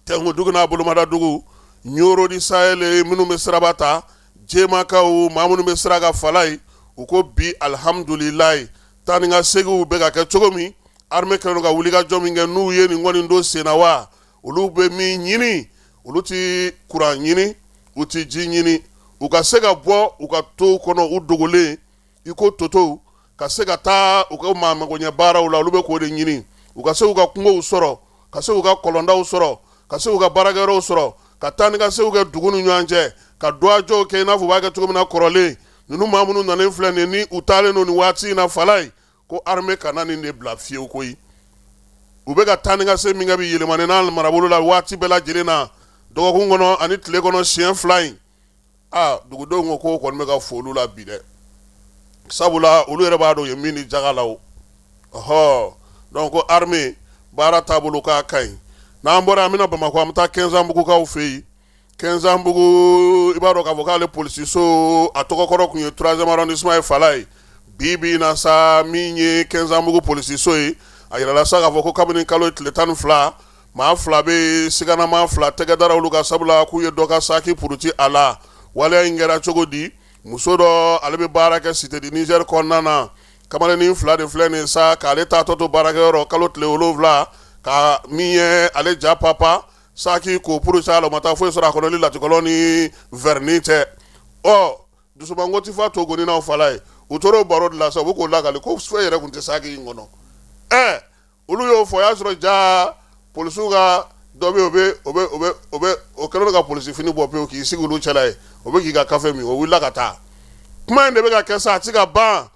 Tɛnkudugu n'a bolomada dugu, Ɲoro du Sahel minnu bɛ siraba ta, Jemakaw, maa minnu bɛ sira kan Falayi, u ko bi alihamudulilayi, taa ni ka seginw bɛ ka kɛ cogo min, armée kɛlen don ka wulikajɔ min kɛ, n'u ye nin kɔni don senna wa, olu bɛ min ɲini, olu tɛ kuran ɲini, u tɛ ji ɲini, u ka se ka bɔ u ka tow kɔnɔ u dogolen i ko totow, ka se ka taa u ka maa magoɲɛ baaraw la, olu bɛ k'o de ɲini, u ka se k'u ka kungow sɔrɔ, ka se k'u ka kɔlɔndaw sɔrɔ, ka se k'u ka baarakɛyɔrɔw sɔrɔ, ka taa ni ka seginw kɛ dugu ni ɲɔgɔn cɛ, ka duwajɔw kɛ i n'a fɔ u b'a kɛ cogo min na kɔrɔlen. Ninnu maa minnu nanen filɛ nin ni u taalen don nin waati in na Falayi, ko armée kana nin de bila fiyewu koyi. U bɛ ka taa ni ka segin min kɛ bi Yelemani n'a marabolo la waati bɛɛ lajɛlen na, dɔgɔkun kɔnɔ ani tile kɔnɔ siɲɛ 2 in, aa dugudenw ko k'o kɔni bɛ ka fo olu la bi dɛ, sabula olu yɛrɛ b'a dɔn u ye min di jaga la o. Ɔhɔ, donc ko armée baara taabolo k'a ka ɲi. N'an bɔra, an bɛna Bamakɔ, an bɛ taa Kɛnzanbugukaw fɛ yen. Kɛnzanbugu, i b'a dɔn k'a fɔ k'ale polisiso a tɔgɔkɔrɔ tun ye troisième arrondissement ye Falayi. Bi bi in na sa, min ye Kɛnzanbugu polisiso ye, a yirala sa k'a fɔ ko kabini kalo tile 12, maa fila bɛ yen, siganamaa fila tɛgɛ dara olu kan, sabula k'u ye dɔ ka saki puruti a la. Waleya in kɛra cogo di? Muso dɔ, ale bɛ baara kɛ Cité du Niger kɔnɔna na. Kamalennin fila de filɛ nin sa k'ale taatɔ to baarakɛyɔrɔ kalo tile 7, ka min ye ale ja papa saki k'o puruti a la. O ma taa foyi sɔrɔ a kɔnɔ ni latikɔlɔ ni vernis tɛ. Ɔ dusumango ti fa to goni n'aw Falayi. U tora o baro de la sa, u bɛ k'o lakali ko foyi yɛrɛ tun tɛ saki in kɔnɔ. Ɛ olu y'o fɔ, o y'a sɔrɔ ja polisiw ka dɔ bɛ yen, o bɛ o bɛ o bɛ o kɛlen don ka polisi fini bɔ pewu k'i sigi olu cɛla yen, o bɛ k'i ka kafe min. O wulila ka taa. Kuma in de bɛ ka kɛ sa, a ti ka ban.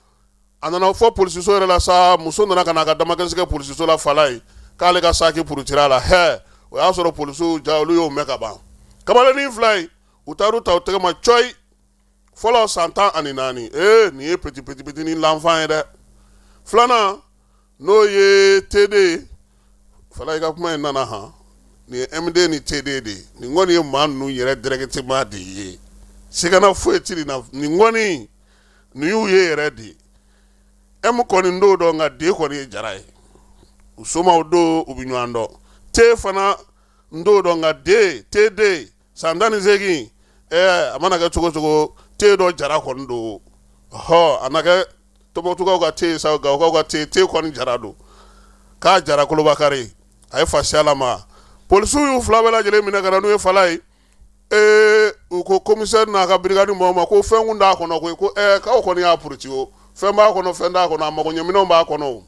A nana fɔ polisiso yɛrɛ la sa, muso nana ka n'a ka damakasi kɛ polisiso la Falayi, k'ale ka saki purutira a la. Hɛ, o y'a sɔrɔ polisiw ja olu y'o mɛn ka ban. Kamalennin fila in, u taar'u ta u tɛgɛ ma cɔyi. Fɔlɔ san 14, ee nin ye petit petit petit ni l'enfant ye dɛ. Filanan, n'o ye TD ye Falayi ka kuma in nana han, nin ye MD ni TD de ye. Nin kɔni ye maa ninnu yɛrɛ directement de ye, sigana foyi tɛ nin na. Nin kɔni nin y'u ye yɛrɛ de ye. M kɔni n t'o dɔn, nka D kɔni ye Jara ye, u somaw don, u bɛ ɲɔgɔn dɔn. T fana n t'o dɔn, nka D TD san 18, ɛɛ a mana kɛ cogo cogo, T dɔ Jara kɔni don. Ɔhɔ, a na kɛ Tɔnbukutukaw ka te sa, Gawokaw ka te, te kɔni Jara don. K'a Jara Kolobakari, a ye fasiya lamaga. Polisiw y'u fila bɛɛ lajɛlen minɛ ka na n'u ye Falayi. Ee u ko commissaire n'a ka brigade mɔgɔw ma ko fɛn kun t'a kɔnɔ koyi. Ko ɛɛ k'aw kɔni y'a puruti o, fɛn b'a kɔnɔ, fɛn t'a kɔnɔ, a magoɲɛminɛnw b'a kɔnɔ o.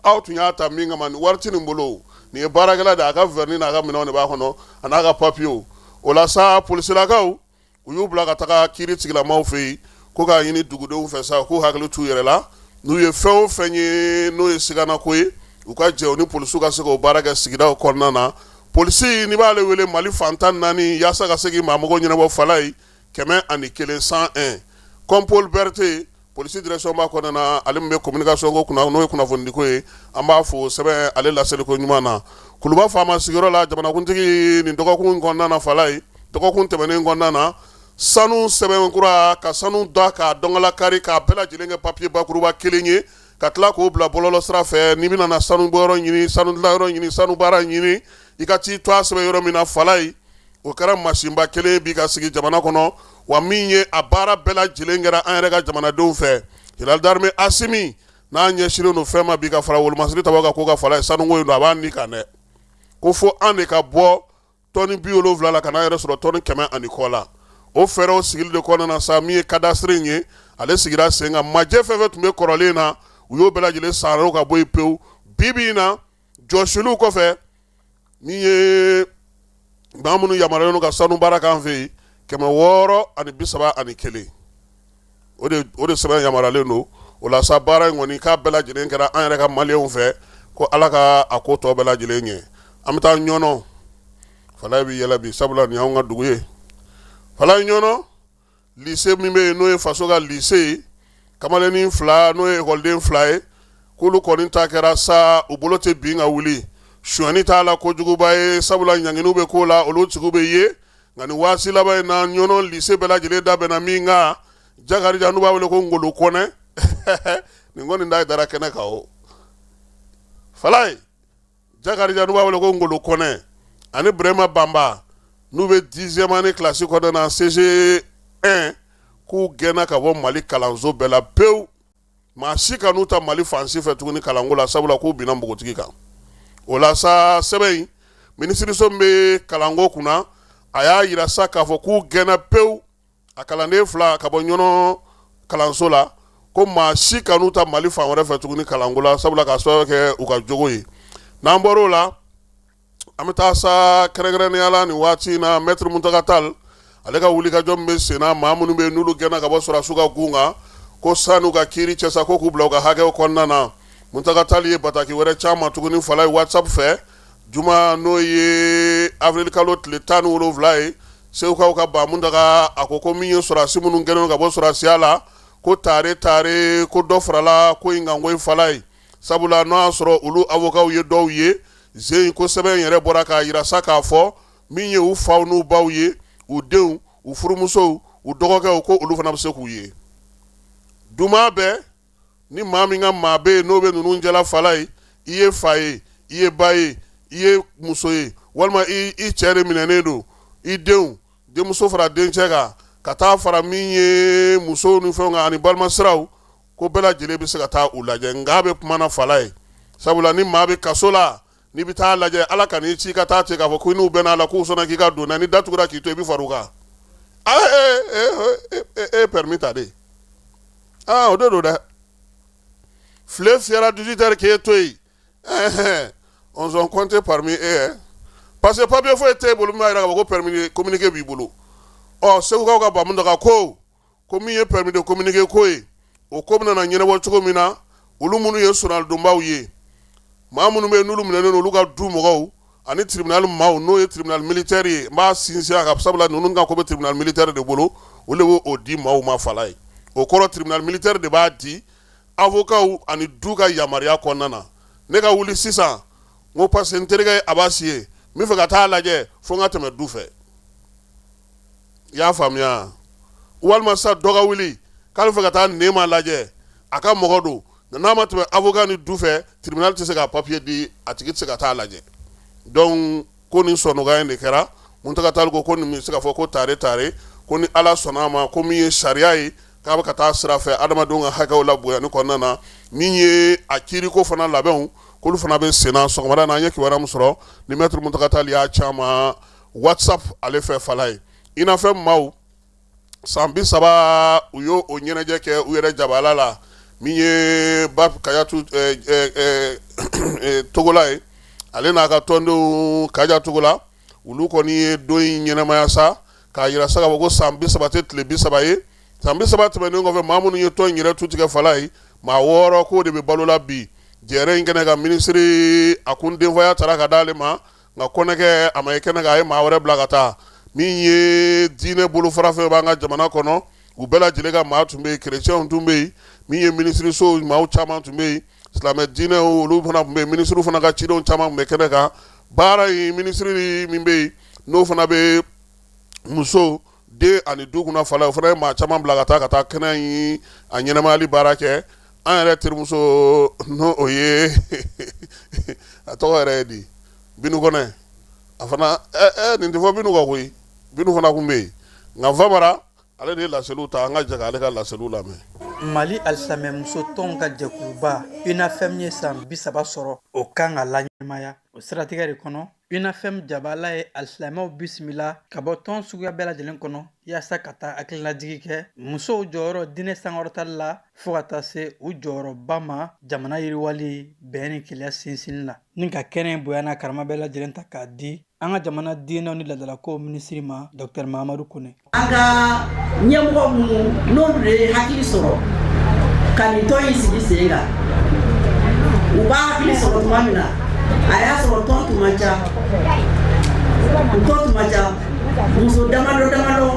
Aw tun y'a ta min kama, nin wari tɛ nin bolo, nin ye baarakɛla de ye, a ka vernis n'a ka minɛnw de b'a kɔnɔ, a n'a ka papiyew. O la sa, polisilakaw u y'u bila ka taga kiiri tigilamaw fɛ yen, ko k'a ɲini dugudenw fɛ sa k'u hakili t'u yɛrɛ la, n'u ye fɛn o fɛn ye n'o ye siganako ye, u ka jɛ u ni polisiw ka se k'o baara kɛ sigidaw kɔnɔna na. Polisi, n'i b'ale wele Mali fan 14 yaasa ka se k'i maa mago ɲɛnabɔ Falayi, 101, 101. Kɔnpol Berete, polisi direction ba kɔnɔna na, ale min bɛ communication ko kunna, n'o ye kunnafonidiko ye, an b'a fo sɛbɛn ale laseliko ɲuman na. Kuluba faama sigiyɔrɔ la, jamanakuntigi nin dɔgɔkun kɔnɔna na Falayi, dɔgɔkun tɛmɛnen kɔnɔna na, sanu sɛbɛn kura ka sanu da k'a dɔnkala kari k'a bɛɛ lajɛlen kɛ papiye bakuruba kelen ye, ka tila k'o bila bɔlɔlɔ sira fɛ. N'i bɛna na sanu bɔyɔrɔ ɲini, sanu dilanyɔrɔ ɲini, sanu baara ɲini, i ka t'i to a sɛbɛn yɔrɔ min na Falayi. O kɛra masinba kelen bi ka sigi jamana kɔnɔ wa, min ye a baara bɛɛ lajɛlen kɛra an yɛrɛ ka jamanadenw fɛ. Général d'armée Asimi n'a ɲɛsinnen don fɛn ma bi ka fara wolomasiri tabaw kan, ko ka Falayi sanuko in don, a b'a ni kan dɛ, ko fo an de ka bɔ tɔni 70 la ka n'a yɛrɛ sɔrɔ tɔni 100 ani kɔ la. O fɛɛrɛw sigili de kɔnɔna na sa, min ye cadastre in ye, ale sigira sen kan. Majɛ fɛn fɛn tun bɛ kɔrɔlen na, u U y'o bɛɛ lajɛlen sanro ka bɔ yen pewu. Bi bi in na, jɔsiliw kɔfɛ, min ye maa minnu yamaruyalen don ka sanu baara k'an fɛ yen, 631, o de sɛbɛn yamaruyalen don. O la sa, baara in kɔni k'a bɛɛ lajɛlen kɛra an yɛrɛ ka maliyɛnw fɛ, ko Ala ka a ko tɔ bɛɛ lajɛlen ɲɛ. An bɛ taa Ɲɔnɔ. Falaye bɛ yɛlɛ bi, sabula nin y'anw ka dugu ye. Falaye, Ɲɔnɔ lycée min bɛ yen, n'o ye faso ka lycée ye, kamalennin fila, n'o ye ekɔliden fila ye, k'olu kɔni ta kɛra sa, u bolo tɛ bin ka wuli. Sonyani t'a la kojuguba ye, sabula ɲanginiw bɛ k'o la, olu tigiw bɛ ye. Nka nin waati laban in na, Ɲɔnɔ lycée bɛɛ lajɛlen da bɛnna min kan, Jakarija, n'u b'a wele ko Ngolo Kɔnɛ, nin kɔni da dara kɛnɛ kan. O Falaye, Jakarija, n'u b'a wele ko Ngolo Kɔnɛ, ani Burema Banba, n'u bɛ dixième année classe kɔnɔna na CG1, k'u gɛnna ka bɔ Mali kalanso bɛɛ la pewu. Maa si kan'u ta Mali fan si fɛ tuguni kalanko la, sabula k'u binna npogotigi kan. O la sa, sɛbɛn in, minisiriso min bɛ kalanko kunna, a y'a jira sa k'a fɔ k'u gɛnna pewu, a kalanden fila, ka bɔ Ɲɔnɔ kalanso la, ko maa si kan'u ta Mali fan wɛrɛ fɛ tuguni kalanko la, sabula k'a sababu kɛ u ka jogo ye. N'an bɔr'o la, an bɛ taa sa kɛrɛnkɛrɛnnenya la nin waati in na, Maître Muntaga Tall, ale ka wulikajɔ min bɛ sen na, maa minnu bɛ yen n'olu gɛnna ka bɔ sɔrɔdasiw ka gun kan, ko san'u ka kiiri cɛ sa, ko k'u bila u ka hakɛw kɔnɔna na. Muntaga Tall ye bataki wɛrɛ c'an ma tuguni, Falaye, WhatsApp fɛ, juma, n'o ye avril kalo tile 17 ye. Segukaw ka ba Muntaga, a ko ko min ye sɔrɔdasi minnu gɛnnen ka bɔ sɔrɔdasiya la, ko tare tare, ko dɔ farala ko in kan ko Falaye, sabula n'o y'a sɔrɔ olu avocats ye dɔw ye zen ko sɛbɛn yɛrɛ bɔra k'a jira sa k'a fɔ min ye u faw n'u baw ye, u denw, u furumusow, u dɔgɔkɛw, ko olu fana bɛ se k'u ye. Duma bɛɛ ni maa min ka maa bɛ yen n'o bɛ ninnu jala, Falaye, i ye fa ye, i ye ba ye, i ye muso ye, walima i cɛ de minɛnen don, i denw, denmuso fara dencɛ kan, ka taa fara min ye musow ni fɛnw kan ani balimasiraw, ko bɛɛ lajɛlen bɛ se ka taa u lajɛ. Nka a bɛ kuma na, Falaye, sabula ni maa bɛ kaso la, n'i bɛ taa lajɛ, Ala kan'i ci ka taa ten k'a fɔ ko n'u bɛn'a la k'u sɔnna k'i ka don, ni datugura k'i to, i bɛ far'u kan. E ye permis ta de? Aa, o de don dɛ. File fiyɛra 18 heures k'e to yen, on sont comptés parmi eux, parce que papier foyi t'e bolo min b'a jira k'a fɔ ko permis de communiquer b'i bolo. Ɔ, Segukaw ka Bamuntaga ko min ye permis de communiquer ko ye, o ko bɛna na ɲɛnabɔ cogo min na, olu minnu ye sonalidonbaw ye, maa minnu bɛ yen n'olu minɛnen don, olu ka du mɔgɔw ani tribunal maaw, n'o ye tribunal militaire ye, n b'a sinsin a kan, sabula ninnu ka ko bɛ tribunal militaire de bolo, olu de b'o di maaw ma, Falaye. O kɔrɔ, tribunal militaire de b'a di avocats ani du ka yamaruya kɔnɔna na. Ne ka wuli sisan n ko parce que n terikɛ ye Abasi ye, n bɛ fɛ ka taa lajɛ, fo n ka tɛmɛ du fɛ. I y'a faamuya? Walima sa, dɔ ka wuli k'ale fɛ ka taa Nema lajɛ, a ka mɔgɔ don, n'a ma tɛmɛ avocat ni du fɛ, tribunal tɛ se ka papier di, a tigi tɛ se ka taa lajɛ. Donc ko nin sɔnɔgɔya in de kɛra. Muntaga Tall ko nin bɛ se ka fɔ ko tare tare, ko ni Ala sɔnna a ma, ko min ye sariya ye, k'a bɛ ka taa sira fɛ adamadenw ka hakɛw labonyani kɔnɔna na, min ye a kiiriko fana labɛnw, k'olu fana bɛ senna. Sɔgɔmada na, an ye kibaruya min sɔrɔ ni Maître Muntaga Tall y'a ci an ma WhatsApp ale fɛ, Falaye, UNAFEM maaw, san 30, u y'o o ɲɛnajɛ kɛ u yɛrɛ jabala la. Min ye ba Kajatu Togola ye, ale n'a ka tɔndenw, Kaja Togola, olu kɔni ye don in ɲɛnamaya sa k'a jira sa k'a fɔ ko san 30 tɛ tile 30 ye. San 30 tɛmɛnen kɔfɛ, maa minnu ye tɔn in yɛrɛ tu tigɛ, Falaye, maa wɔɔrɔ k'o de bɛ balo la bi. Jɛrɛ in kɛnɛ ka minisiri a kun denfaya taara ka d'ale ma, nka kɔnɛkɛ a ma ye kɛnɛ kan, a ye maa wɛrɛ bila ka taa. Min ye diinɛ bolofara fɛn b'an ka jamana kɔnɔ, u bɛɛ lajɛlen ka maa tun bɛ yen, kerecɛnw tun bɛ yen, min ye minisiriso maaw caman tun bɛ yen, silamɛ diinɛ olu fana tun bɛ yen, minisiriw fana ka cidenw caman tun bɛ kɛnɛ kan. Baara in, minisiri min bɛ yen n'o fana bɛ muso, den ani du kunna, Falaye, o fana ye maa caman bila ka taa kɛnɛ in a ɲɛnamayali baara kɛ. An yɛrɛ terimuso, n'o o ye a tɔgɔ yɛrɛ ye di, Binu Kɔnɛ, a fana nin tɛ fɔ Binu ka koyi, Binu fana tun bɛ yen. Nka Famara, ale de ye laseliw ta, an ka jɛ k'ale ka laseliw lamɛn. Mali alisilamɛmuso tɔnw ka jɛkuluba UNAFEM ye san 30 sɔrɔ, o kan ka laɲɛnamaya. O siratigɛ de kɔnɔ, UNAFEM jabala ye alisilamɛw bisimila ka bɔ tɔn suguya bɛɛ lajɛlen kɔnɔ yaasa ka taa hakilinajigi kɛ musow jɔyɔrɔ diinɛ sankɔrɔtali la fo ka taa se u jɔyɔrɔba ma jamana yiriwali, bɛn ni kelenya sinsinni la, ni ka kɛnɛ bonya n'a karama bɛɛ lajɛlen ta k'a di an ka jamana diinɛw ni laadalakow minisiri ma, Dr Mahamadu Kone. An ka ɲɛmɔgɔ minnu n'olu de ye hakili sɔrɔ ka nin tɔn in sigi sen kan, u b'a hakili sɔrɔ tuma min na, a y'a sɔrɔ tɔn tun man ca, u tɔn tun man ca, muso damadɔ damadɔ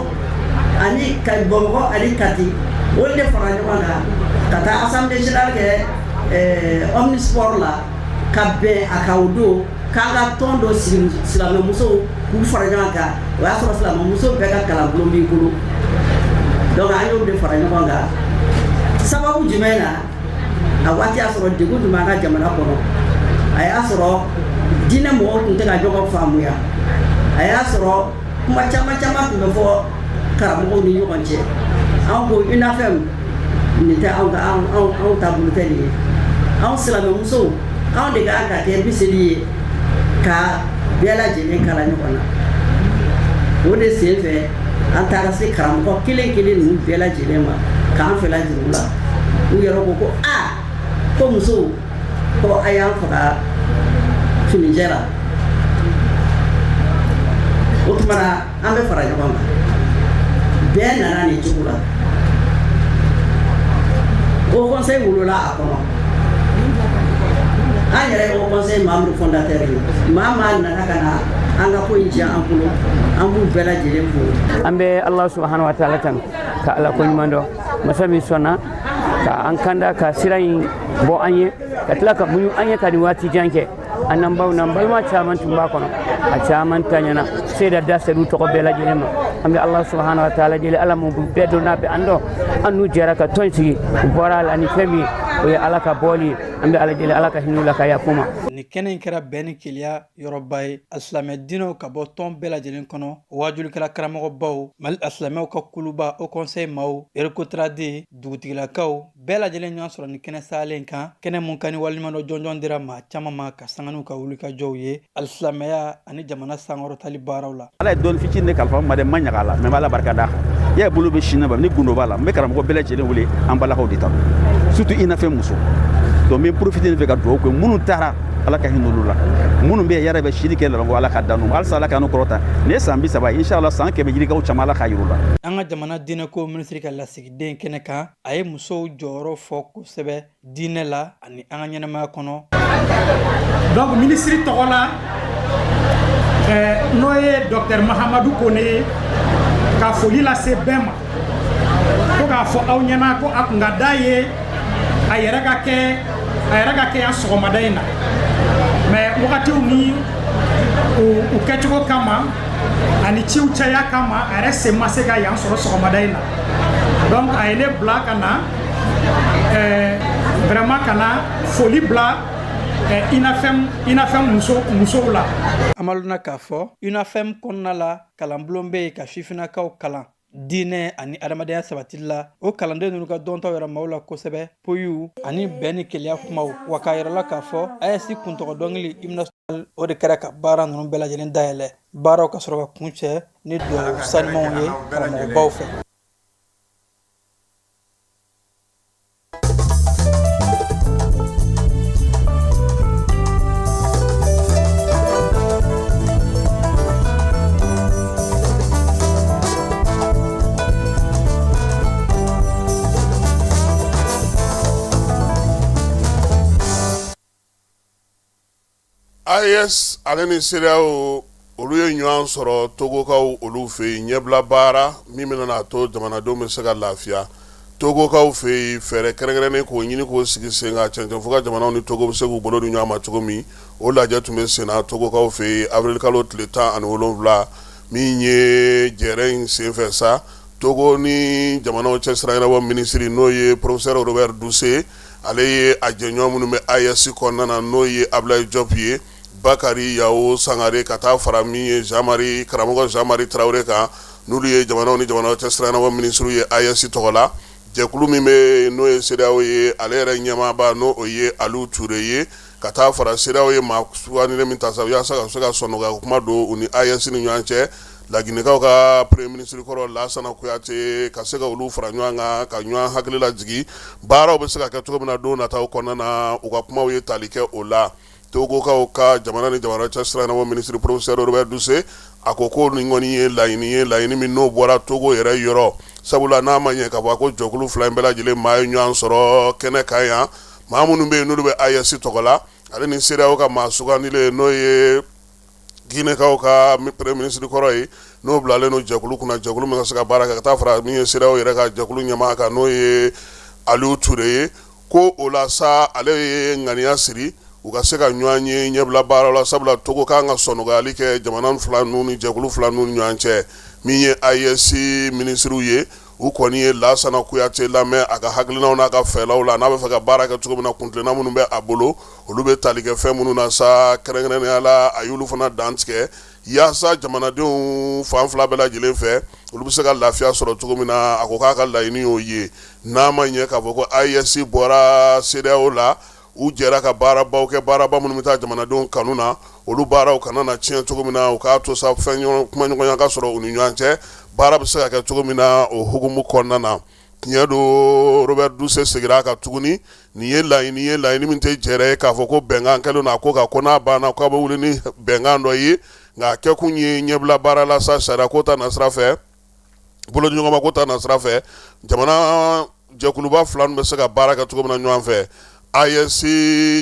ani ka Bamakɔ ani Kati, olu de fara ɲɔgɔn kan ka taa assemblée générale kɛ omnisport la ka bɛn a kan o don k'an ka tɔn dɔ sigi, silamɛmusow k'u fara ɲɔgɔn kan. O y'a sɔrɔ silamɛmuso bɛɛ ka kalanbulon b'i bolo. Donc an y'olu de fara ɲɔgɔn kan. Sababu jumɛn na? A waati y'a sɔrɔ degun tun b'an ka jamana kɔnɔ, a y'a sɔrɔ diinɛ mɔgɔw tun tɛ ka ɲɔgɔn faamuya, a y'a sɔrɔ kuma caman caman tun bɛ fɔ karamɔgɔw ni ɲɔgɔn cɛ. Anw ko UNAFEM, nin tɛ anw ka anw taabolo tɛ nin ye. Anw silamɛmusow, anw de ka kan ka kɛ miseli ye ka bɛɛ lajɛlen kala ɲɔgɔn na. O de sen fɛ, an taara se karamɔgɔ kelen kelen ninnu bɛɛ lajɛlen ma k'an fɛla jira u la. U yɛrɛ ko ko aa, ko musow, ko a y'an faga finijɛ la. O tuma na, an bɛ fara ɲɔgɔn kan. Bɛɛ nana nin cogo la. Haut conseil wolola a kɔnɔ. An yɛrɛ ye haut conseil membre fondateur ye. Maa maa nana ka na an ka ko in diya an bolo, an b'u bɛɛ lajɛlen fo. An bɛ Ala subahana wa taala tanu ka Ala ko ɲuman dɔn, masa min sɔnna ka an kanda ka sira in bɔ an ye, ka tila ka muɲu an ye ka nin waati jan kɛ. An n'an baw n'an balima caman tun b'a kɔnɔ, a caman taɲana seeda da sedu tɔgɔ bɛɛ lajɛlen ma. An bɛ Ala subahana wa taala deli, Ala mun bɛɛ dɔn n'a bɛ an dɔn, an n'u jɛra ka tɔn sigi, u bɔra a la ni fɛn min ye, o ye Ala ka bɔli ye. An bɛ Ala deli, Ala ka hinɛ u la ka yafa u ma. Nin kɛnɛ in kɛra bɛn ni kelenya yɔrɔba ye alisilamɛ diinɛw ka bɔ tɔn bɛɛ lajɛlen kɔnɔ, waajulikɛla karamɔgɔbaw, Mali alisilamɛw ka kuluba haut conseil maaw, RECOTRAD, dugutigilakaw bɛɛ lajɛlen ɲɔgɔn sɔrɔ nin kɛnɛ salen kan, kɛnɛ mun kan ni waleɲumandɔn jɔnjɔn dira maa caman ma ka sanga n'u ka wulikajɔw ye alisilamɛya ani jamana sankɔrɔtali baaraw la. Ala ye dɔɔni fitinin de kalifa n ma dɛ, n ma ɲaga a la, mais n b'Ala barika d'a kan. I y'a ye, bolo bɛ sin na, ni gundo b'a la. N bɛ karamɔgɔ bɛɛ lajɛlen wele, an balakaw de ta don, surtout UNAFEM muso. Donc n bɛ profiter nin fɛ ka dugawu kɛ minnu taara, Ala ka hinɛ olu la, minnu bɛ yen yɛrɛ bɛ sini kɛ labanko, Ala ka dan n'u ma. Halisa Ala k'an kɔrɔta. Nin ye san 30 ye, inshallah san 100 yirikaw caman, Ala k'a yir'u la. An ka jamana diinɛko minisiri ka lasigiden kɛnɛ kan, a ye musow jɔyɔrɔ fɔ kosɛbɛ diinɛ la ani an ka ɲɛnamaya kɔnɔ. Donc minisiri tɔgɔ la, n'o ye docteur Mahamadu Kone ye, ka foli lase bɛɛ ma, ko k'a fɔ aw ɲɛna ko a kun ka d'a ye a yɛrɛ ka kɛ a yɛrɛ ka kɛ yan sɔgɔmada in na, mais wagatiw ni u kɛcogo kama ani ciw caya kama, a yɛrɛ sen ma se ka yan sɔrɔ sɔgɔmada in na. Donc a ye ne bila ka na vraiment ka na foli bila UNAFEM musow la. An b'a lɔn k'a fɔ UNAFEM kɔnɔna la, kalanbulon bɛ yen ka sifinnakaw kalan diinɛ ani adamadenya sabatili la. O kalanden ninnu ka dɔntaw yɛrɛ maaw la kosɛbɛ, poyiw ani bɛn ni kelenya kumaw. Wa k'a yɛrɛ la k'a fɔ AES kuntɔgɔ dɔnkili hymne national, o de kɛra ka baara ninnu bɛɛ lajɛlen dayɛlɛ. Baaraw ka sɔrɔ ka kuncɛ ni dugawu sanimanw ye karamɔgɔbaw fɛ. AES ale ni CEDEAO olu ye ɲɔgɔn sɔrɔ Togokaw olu fɛ yen, ɲɛbila baara min bɛna n'a to jamanadenw bɛ se ka lafiya Togokaw fɛ yen, fɛɛrɛ kɛrɛnkɛrɛnnen k'o ɲini k'o sigi sen kan cɛncɛnfuga jamanaw ni Togo bɛ se k'u bolo di ɲɔgɔn ma cogo min. O lajɛ tun bɛ sen na Togokaw fɛ yen avril kalo tile 17. Min ye jɛrɛ in senfɛ sa, Togo ni jamanaw cɛ sira ɲɛnabɔ minisiri, n'o ye professeur Robert Dussey, ale ye a jɛɲɔgɔn minnu bɛ AES kɔnɔna na, n'o ye Ablaye Diop ye, Bakari Yawo Sangare, ka taa fara min ye Jean Marie, karamɔgɔ Jean Marie Tarawele kan, n'olu ye jamanaw ni jamanaw cɛ sira ɲɛnabɔ minisiriw ye AES tɔgɔ la. Jɛkulu min bɛ n'o ye CEDEAO ye, ale yɛrɛ ɲɛmaaba n'o o ye Aliou Touré ye, ka taa fara CEDEAO ye maa sugandilen min ta sa yaasa ka se ka sɔnnɔgɔya kuma don u ni AES ni ɲɔgɔn cɛ, Laginɛkaw ka premier ministre kɔrɔ Lasana Kuyate, ka se ka olu fara ɲɔgɔn kan ka ɲɔgɔn hakili lajigin baaraw bɛ se ka kɛ cogo min na don nataw kɔnɔna na. U ka kumaw ye tali kɛ o la. Togokaw ka jamana ni jamana cɛ sira ɲɛnabɔ minisiri professeur Robert Dussey, a ko ko nin kɔni ye laɲini ye, laɲini min n'o bɔra Togo yɛrɛ yɔrɔ, sabula n'a ma ɲɛ k'a fɔ ko jɛkulu fila in bɛɛ lajɛlen maa ye ɲɔgɔn sɔrɔ kɛnɛ kan yan, maa minnu bɛ yen n'olu bɛ AES tɔgɔ la, ale ni CEDEAO ka maa sugandilen n'o ye Ginɛkaw ka premier ministre kɔrɔ ye, n'o bilalen don jɛkulu kunna, jɛkulu min ka se ka baara kɛ, ka taa fara min ye CEDEAO yɛrɛ ka jɛkulu ɲɛmaa kan, n'o ye Aliou Touré ye, ko o la sa ale ye ŋaniya siri u ka se ka ɲɔgɔn ye ɲɛbila baara la, sabula Togo kan ka sɔnnɔgɔyali kɛ jamana fila ninnu ni jɛkulu fila ninnu ni ɲɔgɔn cɛ. Min ye AES minisiriw ye, u kɔni ye Lasana Kuyate lamɛn a ka hakilinaw n'a ka fɛlaw la, n'a bɛ fɛ ka baara kɛ cogo min na, kuntilenna minnu bɛ a bolo, olu bɛ tali kɛ fɛn minnu na sa, kɛrɛnkɛrɛnnenya la a y'olu fana dantigɛ yaasa jamanadenw fan fila bɛɛ lajɛlen fɛ, olu bɛ se ka lafiya sɔrɔ cogo min na. A ko k'a ka laɲini y'o ye, n'a ma ɲɛ k'a fɔ ko AES bɔra CEDEAO la, u jɛra ka baarabaw kɛ, baaraba minnu bɛ taa jamanadenw kanu na, olu baaraw kana na tiɲɛ cogo min na, u k'a to sa fɛn kumaɲɔgɔnya ka sɔrɔ u ni ɲɔgɔn cɛ, baara bɛ se ka kɛ cogo min na o hukumu kɔnɔna na. Tiɲɛ don, Robert Dussey seginna a kan tuguni, nin ye laɲini ye, laɲini min tɛ jɛrɛ ye k'a fɔ ko bɛnkan kɛlen don a ko kan, ko n'a banna k'a bɛ wuli ni bɛnkan dɔ ye, nka a kɛkun ye ɲɛbila baara la sa, sariya ko ta nasira fɛ, bolodiɲɔgɔnma ko ta nasira fɛ, jamana jɛkuluba fila bɛ se ka baara kɛ cogo min na ɲɔgɔn fɛ. AES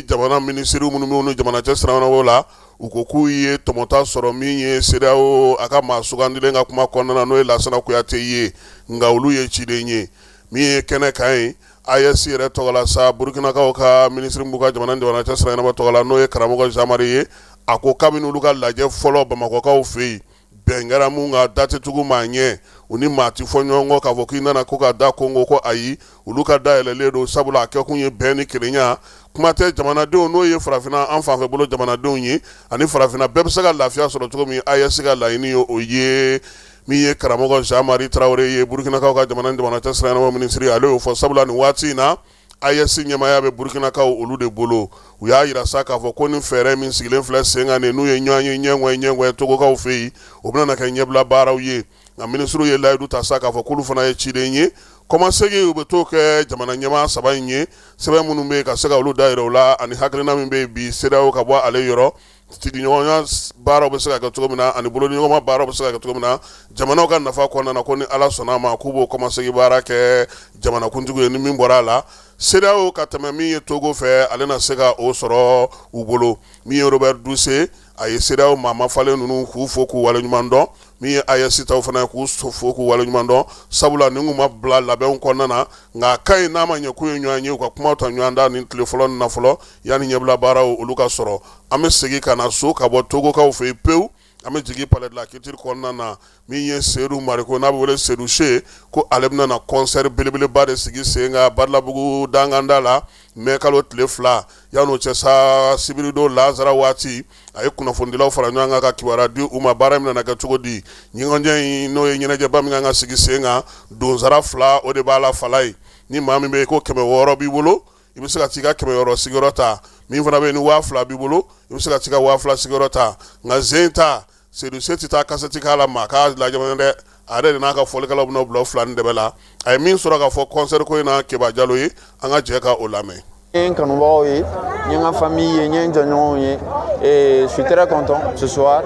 jamana minisiriw minnu bɛ ni jamana cɛ sira la, u ko k'u ye tɔmɔta sɔrɔ min ye CEDEAO a ka maa sugandilen ka kuma kɔnɔna na, n'o ye Lasana Kuyate ye, nka olu ye ciden ye. Min ye kɛnɛ kan ye AES yɛrɛ tɔgɔ la sa, Burukinakaw ka minisiri b'u ka jamana jamana cɛ sira ɲɛnabɔ tɔgɔ la, n'o ye karamɔgɔ Jean Marie ye, a ko kabini olu ka lajɛ fɔlɔ Bamakɔkaw fɛ yen, bɛn kɛra mun kan, da tɛ tugu maa ɲɛ, u ni maa tɛ fɔ ɲɔgɔn kɔ k'a fɔ k'i nana ko ka da konko, ko ayi, olu ka da yɛlɛlen don, sabula a kɛkun ye bɛn ni kelenya. Kuma tɛ jamanadenw, n'o ye farafinna an fanfɛ bolo jamanadenw ye, ani farafinna bɛɛ bɛ se ka lafiya sɔrɔ cogo min, AES ka laɲini ye o ye. Min ye karamɔgɔ Jean Marie Tarawele ye, Burukinakaw ka jamana ni jamana cɛ sira ɲɛnabɔ minisiri, ale y'o fɔ, sabula nin waati in na AES ɲɛmaaya bɛ Burukinakaw olu de bolo. U y'a jira sa k'a fɔ ko ni fɛɛrɛ min sigilen filɛ sen kan nin, n'u ye ɲɔgɔn ye ɲɛŋɛ ɲɛŋɛ Togokaw fɛ yen, o bɛna na kɛ ɲɛbila baaraw ye. Nka minisiriw ye layidu ta sa k'a fɔ k'olu fana ye ciden ye, kɔmasegin u bɛ t'o kɛ jamana ɲɛmaa saba in ye, sɛbɛn minnu bɛ yen ka se ka olu da yira u la, ani hakilina min bɛ yen bi CEDEAO ka bɔ ale yɔrɔ, sigiɲɔgɔnya baaraw bɛ se ka kɛ cogo min na, ani bolodiɲɔgɔnma baaraw bɛ se ka kɛ cogo min na jamanaw ka nafa kɔnɔna na, ko ni Ala sɔnna a ma k'u b'o kɔmasegin baara kɛ jamanakuntigi ye. Ni min bɔra a la CEDEAO ka tɛmɛ min ye Togo fɛ, ale na se ka o sɔrɔ u bolo. Min ye Robert Dussey, a ye CEDEAO maa mafalen ninnu k'u fo k'u waleɲuman dɔn. Min ye AES taw fana ye, k'u fo k'u waleɲuman dɔn, sabula nin kun ma bila labɛnw kɔnɔna na, nka a ka ɲi n'a ma ɲɛ k'u ye ɲɔgɔn ye, u ka kumaw ta ɲɔgɔn da nin tile fɔlɔ nin na fɔlɔ, yanni ɲɛbila baaraw olu ka sɔrɔ. An bɛ segin ka na so ka bɔ Togokaw fɛ yen pewu, an bɛ jigin Palais de la Culture kɔnɔna na. Min ye Seydou Mariko, n'a bɛ wele Seydou Se, ko ale bɛna na concert belebeleba de sigi sen kan Badalabugu danganda la mɛ kalo tile 2. Yan'o cɛ sa, sibiridon lazara waati, a ye kunnafonidilaw fara ɲɔgɔn kan ka kibaruya di u ma, baara min nana kɛ cogo di ɲɔgɔnjɛ in, n'o ye ɲɛnajɛba min kan ka sigi sen kan, donsara 2 o de b'a la fala ye. Ni maa min bɛ yen ko 600 b'i bolo, i bɛ se ka t'i ka 600 sigiyɔrɔ ta. Min fana bɛ yen ni 2000 b'i bolo, i bɛ se ka t'i ka 2000 sigiyɔrɔ ta. Nka zen ta, Seydou Se tɛ taa kasɛti k'a la maa k'a lajɛ dɛ, a yɛrɛ de n'a ka fɔlikɛlaw bɛna bila fila ni dɛbɛ la. A ye min sɔrɔ k'a fɔ concert ko in na Keba Jalo ye, an ka jɛ ka o lamɛn. N ye n kanubagaw ye, n ye n ka famille ye, n ye n jɔɲɔgɔnw ye, et je suis très content ce soir.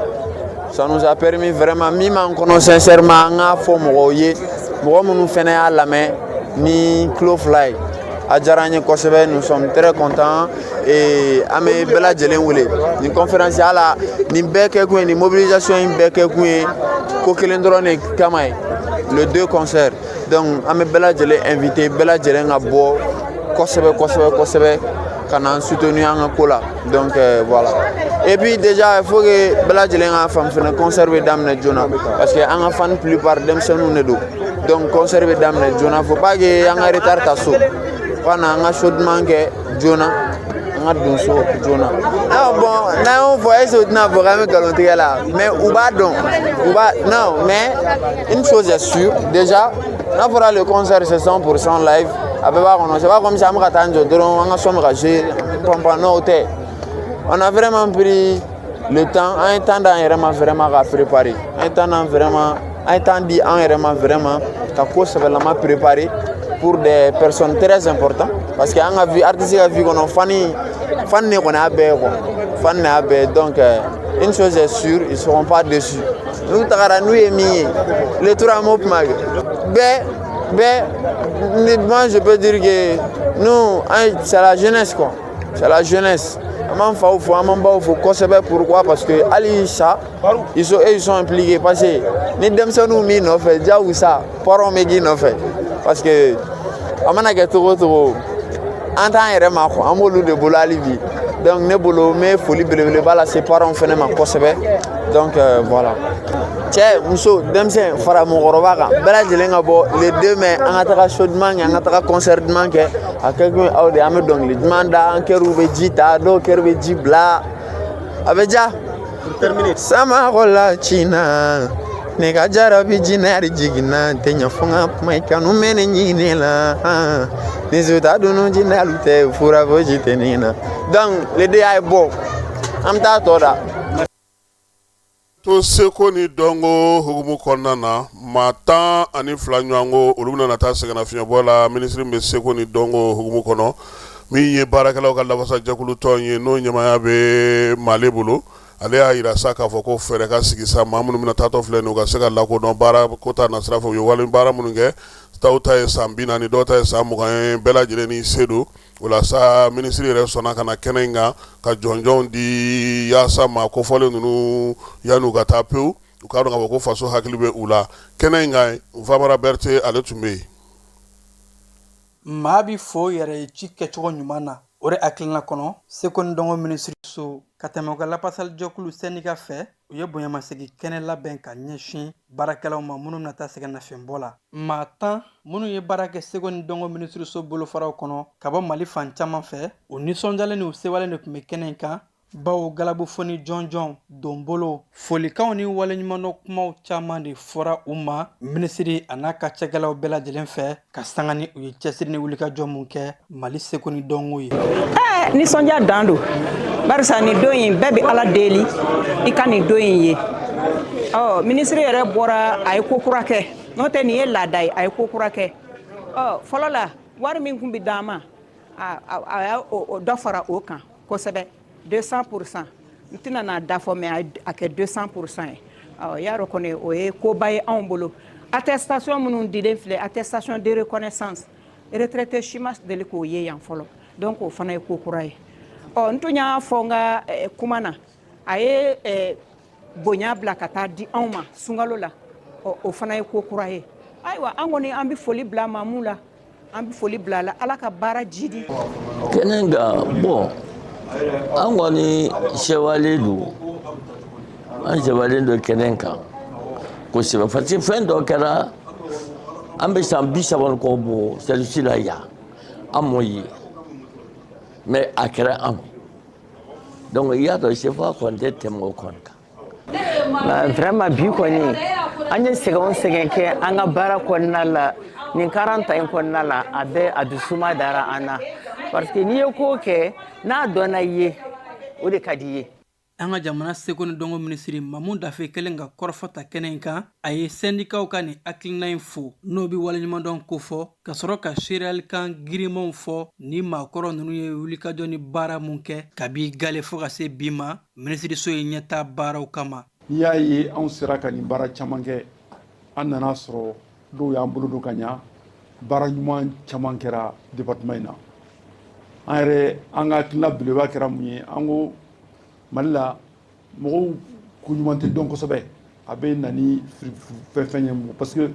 Ça nous a permis vraiment, min b'an kɔnɔ sincèrement, an k'a fɔ mɔgɔw ye, mɔgɔ minnu fana y'a lamɛn ni tulo fila ye. A diyara an ye kosɛbɛ, nous sommes très contents et an bɛ bɛɛ lajɛlen wele nin conférence ala nin bɛɛ kɛ kun ye, nin mobilisation in bɛɛ kɛ kun ye ko kelen dɔrɔn de kama ye, le deux concerts. Donc an bɛ bɛɛ lajɛlen invité, bɛɛ lajɛlen ka bɔ kosɛbɛ kosɛbɛ kosɛbɛ ka na an soutenir an ka ko la. Donc voilà, et puis déjà il faut que bɛɛ lajɛlen k'a faamu fɛnɛ, concert bɛ daminɛ joona, parce que an ka fan plupart denmisɛnninw de don. Donc concert bɛ daminɛ joona, faut pas que an ka retard ta so, fo ka na an ka show duman kɛ joona, an ka don so joona. Non, bon, n'an y'o fɔ, est ce que u tɛna fɔ k'an bɛ nkalon tigɛ la? Mais u b'a dɔn, u b'a non, mais une chose est sûre déjà. N'a fɔra le concert, c'est 100% live, a bɛɛ b'a kɔnɔ. C'est pas comme si an bɛ ka taa an jɔ dɔrɔn, an ka son bɛ ka jouer pɔnpɔn. Non, o tɛ. On a vraiment pris le temps, an ye temps d'an yɛrɛ ma vraiment ka préparer, an ye temps d'an vraiment, an ye temps di an yɛrɛ ma vraiment ka ko sɛbɛlama préparer pour des personnes très importantes, parce que an ka vie, artiste ka vie kɔnɔ, fan fan de kɔni y'a bɛɛ ye quoi, fan de y'a bɛɛ ye. Donc une chose est sûre, ils seront pas déçus. N'u tagara, n'u ye min ye, le tour, an m'o kuma kɛ bɛɛ bɛɛ. Moi, je peux dire que nous, c'est la jeunesse quoi, c'est la jeunesse. An b'an faw fo, an b'an baw fo kosɛbɛ. Pourquoi? Parce que hali sa, ils sont, eux, ils sont impliqués, parce que ni denmisɛnninw b'i nɔfɛ, diyagosa parents bɛ k'i nɔfɛ, parce que a mana kɛ cogo o cogo, an t'an yɛrɛ ma quoi, an b'olu de bolo hali bi. Donc ne bolo, n bɛ foli belebeleba lase parents fɛnɛ ma kosɛbɛ. Donc voilà, cɛ, muso, denmisɛn, fara mɔgɔkɔrɔba kan, bɛɛ lajɛlen ka bɔ le 2 mai, an ka taga show duman kɛ, an ka taga concert duman kɛ. A kɛ kun ye aw de ye. An bɛ dɔnkili duman da, an kɛriw bɛ ji ta, dɔw kɛriw bɛ ji bila, a bɛ ja samakɔla cina. Ne ka jarabi jinɛri jiginna, n tɛ ɲɛ fo n ka kuma i kanu mɛ ne ɲini la ni suta dunu jinɛlu tɛ fura fosi tɛ nin na. Donc le 2, a ye bɔ, an bɛ taa tɔ da. To seko ni dɔnko hukumu kɔnɔna na, maa 12 ɲɔgɔn ko olu bɛna taa sɛgɛnnafiɲɛbɔ la. Minisiri bɛ seko ni dɔnko hukumu kɔnɔ, min ye baarakɛlaw ka lafasajɛkulu tɔn ye, n'o ɲɛmaaya bɛ Male bolo, ale y'a jira sa k'a fɔ ko fɛɛrɛ ka sigi sa, maa minnu bɛna taatɔ filɛ nin, u ka se ka lakodɔn baara kota nasira fɛ. U ye wale baara minnu kɛ, dɔw ta ye san 40, dɔw ta ye san 20 ye, bɛɛ lajɛlen ni se don o la sa. Minisiri yɛrɛ sɔnna ka na kɛnɛ in kan ka jɔnjɔnw di yaasa maa kofɔlen ninnu, yan'u ka taa pewu, u k'a dɔn k'a fɔ ko faso hakili bɛ u la. Kɛnɛ in kan, Famara Berete, ale tun bɛ yen. Maa bi fo yɛrɛ ye ci kɛcogo ɲuman na. O de hakilina kɔnɔ, seko ni dɔnko minisiriso ka tɛmɛ u ka lapasalijɛkulu sɛndika fɛ, u ye bonyamasegin kɛnɛ labɛn ka ɲɛsin baarakɛlaw ma minnu bɛna taa sɛgɛnnafiɲɛbɔ la. Maa 10 minnu ye baara kɛ seko ni dɔnko minisiriso bolofaraw kɔnɔ ka bɔ Mali fan caman fɛ, u nisɔndiyalen n'u sewalen de tun bɛ kɛnɛ in kan, bawo galabufoni jɔnjɔn, donbolo, folikanw ni waleɲumandɔn kumaw caman de fɔra u ma minisiri a n'a ka cɛkɛlaw bɛɛ lajɛlen fɛ, ka sanga ni u ye cɛsiri ni wulikajɔ mun kɛ Mali seko ni dɔnko ye. Ɛɛ, nisɔndiya dan don, barisa nin don in, bɛɛ bɛ Ala deli i ka nin don in ye. Ɔ, minisiri yɛrɛ bɔra, a ye ko kura kɛ, n'o tɛ nin ye laada ye. A ye ko kura kɛ. Ɔ, fɔlɔ la, wari min tun bɛ d'an ma, a y'a dɔ fara o kan kosɛbɛ, 200%. N tɛna n'a da fɔ, mais a kɛ 200% ye. Ɔ, y'a dɔn kɔni, o ye koba ye anw bolo. Attestation minnu dilen filɛ, attestation de reconnaissance, retraité si ma deli k'o ye yan fɔlɔ. Donc o fana ye ko kura ye. Ɔ, n tun y'a fɔ n ka kuma na, a ye bonya bila ka taa di anw ma sunkalo la. Ɔ, o fana ye ko kura ye. Ayiwa, an kɔni, an bɛ foli bila maamu la, an bɛ foli bila a la. Ala ka baara jidi. Kɛnɛ kan, bon, an kɔni sewalen don, an sewalen don kɛnɛ kan kosɛbɛ, parce que fɛn dɔ kɛra, an bɛ san 30 ni kɔ bɔ service la yan, an m'o ye, mais a kɛra an. Donc i y'a dɔn, sefa kɔni tɛ tɛmɛ o kɔni kan. Vraiment, bi kɔni, an ye sɛgɛn o sɛgɛn kɛ an ka baara kɔnɔna la nin 40 in kɔnɔna la, a bɛɛ a dusuma dara an na, parce que n'i ye ko kɛ, n'a dɔnna i ye, o de ka di i ye. An ka jamana seko ni dɔnko minisiri Mamu Dafe kɛlen ka kɔrɔfɔ ta kɛnɛ in kan, a ye sɛndikaw ka nin hakilina in fo, n'o bɛ waleɲumandɔn kofɔ, ka sɔrɔ ka seereyalikan girinmanw fɔ ni maakɔrɔ ninnu ye wulikajɔ ni baara mun kɛ kabi gale fo ka se bi ma minisiriso ye ɲɛta baaraw kama. N'i y'a ye anw sera ka nin baara caman kɛ, an nana sɔrɔ dɔw y'an bolo don ka ɲa. Baara ɲuman caman kɛra département in na. An yɛrɛ, an ka hakilina belebeleba kɛra mun ye? An ko Mali la, mɔgɔw ko ɲuman tɛ dɔn kosɛbɛ. A bɛ na ni fɛn fɛn ye, parce que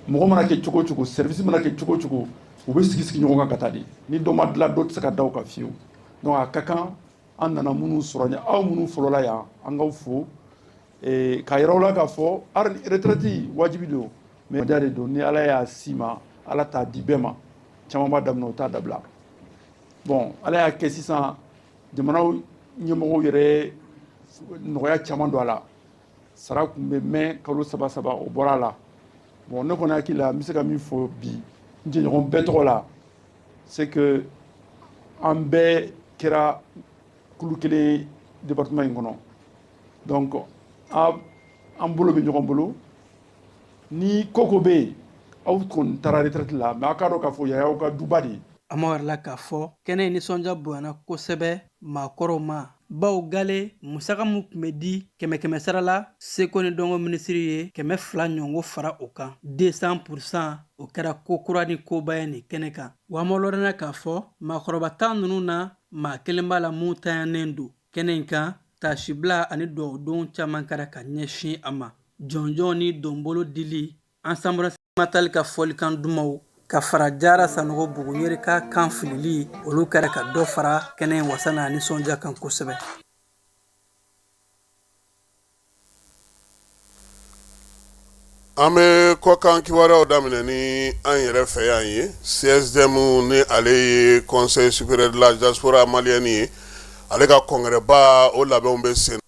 mɔgɔ mana kɛ cogo o cogo, service mana kɛ cogo o cogo, u bɛ sigi sigi ɲɔgɔn kan ka taa de. Ni dɔ ma dilan, dɔ tɛ se ka da o kan fiyewu. Donc a ka kan, an nana minnu sɔrɔ ɲɛ, aw minnu fɔlɔla yan, an k'aw fo k'a yira aw la k'a fɔ retraite wajibi don, mais de don. Ni Ala y'a si ma, Ala t'a di bɛɛ ma. Caman b'a daminɛ, o t'a dabila. Bon, Ala y'a kɛ sisan, jamanaw ɲɛmɔgɔw yɛrɛ nɔgɔya caman don a la. Sara tun bɛ mɛn kalo saba saba, o bɔra a la. Bon, ne kɔni hakili la, n bɛ se ka min fɔ bi n jɛɲɔgɔn bɛɛ tɔgɔ la, c'est que an bɛɛ kɛra kulu kelen département in kɔnɔ. Donc an bolo bɛ ɲɔgɔn bolo. Ni ko ko bɛ yen, aw kɔni taara retraite la, mais aw k'a dɔn k'a fɔ yan y'aw ka duba de ye. A ma wɛrɛ la k'a fɔ kɛnɛ in nisɔndiya bonyana kosɛbɛ maakɔrɔw ma, bawo gale musaka min tun bɛ di kɛmɛ kɛmɛ sara la, seko ni dɔnko minisiri ye 200 ɲɔgɔn fara o kan, 200%. O kɛra ko kura ni koba ye nin kɛnɛ kan. Wa ma lɔrɔnna k'a fɔ maakɔrɔba 10 ninnu na, maa kelen b'a la mun tanyanen don kɛnɛ in kan. Tasibila ani dugawudon caman kɛra ka ɲɛsin a ma, jɔnjɔn ni donbolo dili, ensemble matali ka fɔlikan dumanw ka fara Jara Sanogo Buguɲeri ka kan filili, olu kɛra ka dɔ fara kɛnɛ in wasa n'a nisɔndiya kan kosɛbɛ. An bɛ kɔkan kibaruyaw daminɛ ni an yɛrɛ fɛ yan ye. CSDM, ni ale ye Conseil supérieur de la diaspora malienne ye, ale ka congrès-ba, o labɛnw bɛ sen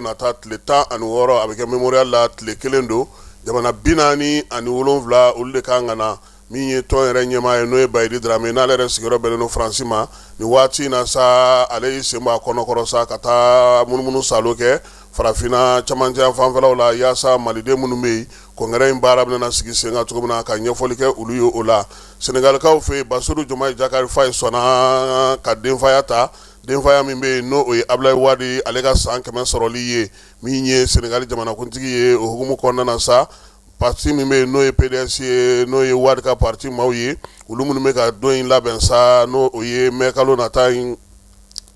nata tile 16, a bɛ kɛ Mémorial la, tile kelen don. Jamana 47, olu de kan ka na. Min ye tɔn yɛrɛ ɲɛmaa ye, n'o ye Bayidi Darame, n'ale yɛrɛ sigiyɔrɔ bɛnnen don Faransi ma nin waati in na sa, ale y'i sen bɔ a kɔnɔkɔrɔ sa ka taa munumunu salo kɛ farafinna camancɛ fanfɛlaw la, yaasa maliden minnu bɛ yen, congrès in baara bɛna sigi sen kan cogo min na, ka ɲɛfɔli kɛ olu ye o la. Senegalikaw fɛ yen, Basiru Jomayi Jakari Fayi sɔnna ka denfaya ta, denfaya min bɛ yen, n'o o ye Abulayi Wadi ale ka san 100 sɔrɔli ye, min ye Senegali jamanakuntigi ye. O hukumu kɔnɔna na sa, parti min bɛ yen, n'o ye PDS ye, n'o ye Wadi ka parti maaw ye, olu minnu bɛ ka don in labɛn sa, n'o o ye mɛ kalo nata in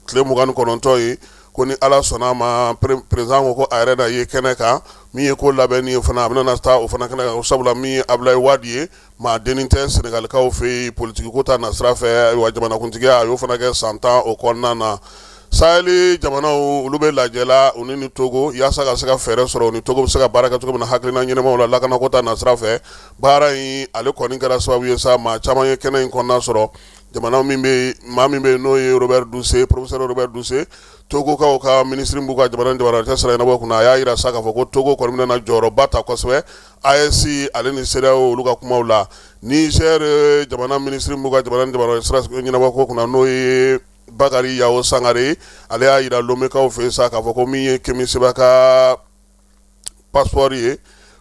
tile 29 ye, ko ni Ala sɔnna a ma, président ko ko a yɛrɛ na ye kɛnɛ kan. Min ye ko labɛnni ye fana, a bɛna taa o fana kɛnɛ kan, sabula min ye Abulayi Wadi ye, maa dennin tɛ Senegalikaw fɛ yen politiki ko ta nasira fɛ. Ayiwa, jamanakuntigiya, a y'o fana kɛ san 10 o kɔnɔna na. Sahel jamanaw, olu bɛ lajɛ la, u ni Togo, yaasa ka se ka fɛɛrɛ sɔrɔ u ni Togo bɛ se ka baara kɛ cogo min na, hakilina ɲɛnamaw la, lakanako ta nasira fɛ. Baara in ale kɔni kɛra sababu ye sa, maa caman ye kɛnɛ in kɔnɔna sɔrɔ. Jamana min bɛ, maa min bɛ yen, n'o ye Robert Dussey, professeur Robert Dussey, Togokaw ka minisiri b'u ka jamana jamana cɛ sira ɲɛnabɔ kunna, a y'a jira sa k'a fɔ ko Togo kɔni bɛna jɔyɔrɔba ta kosɛbɛ AES ale ni CEDEAO olu ka kumaw la. Niger jamana minisiri b'u ka jamana jamana sira ɲɛnabɔ ko kunna, n'o ye Bakari Yawo Sangare, ale y'a jira Lomekaw fɛ sa k'a fɔ ko min ye Kemi Seba ka passeport ye,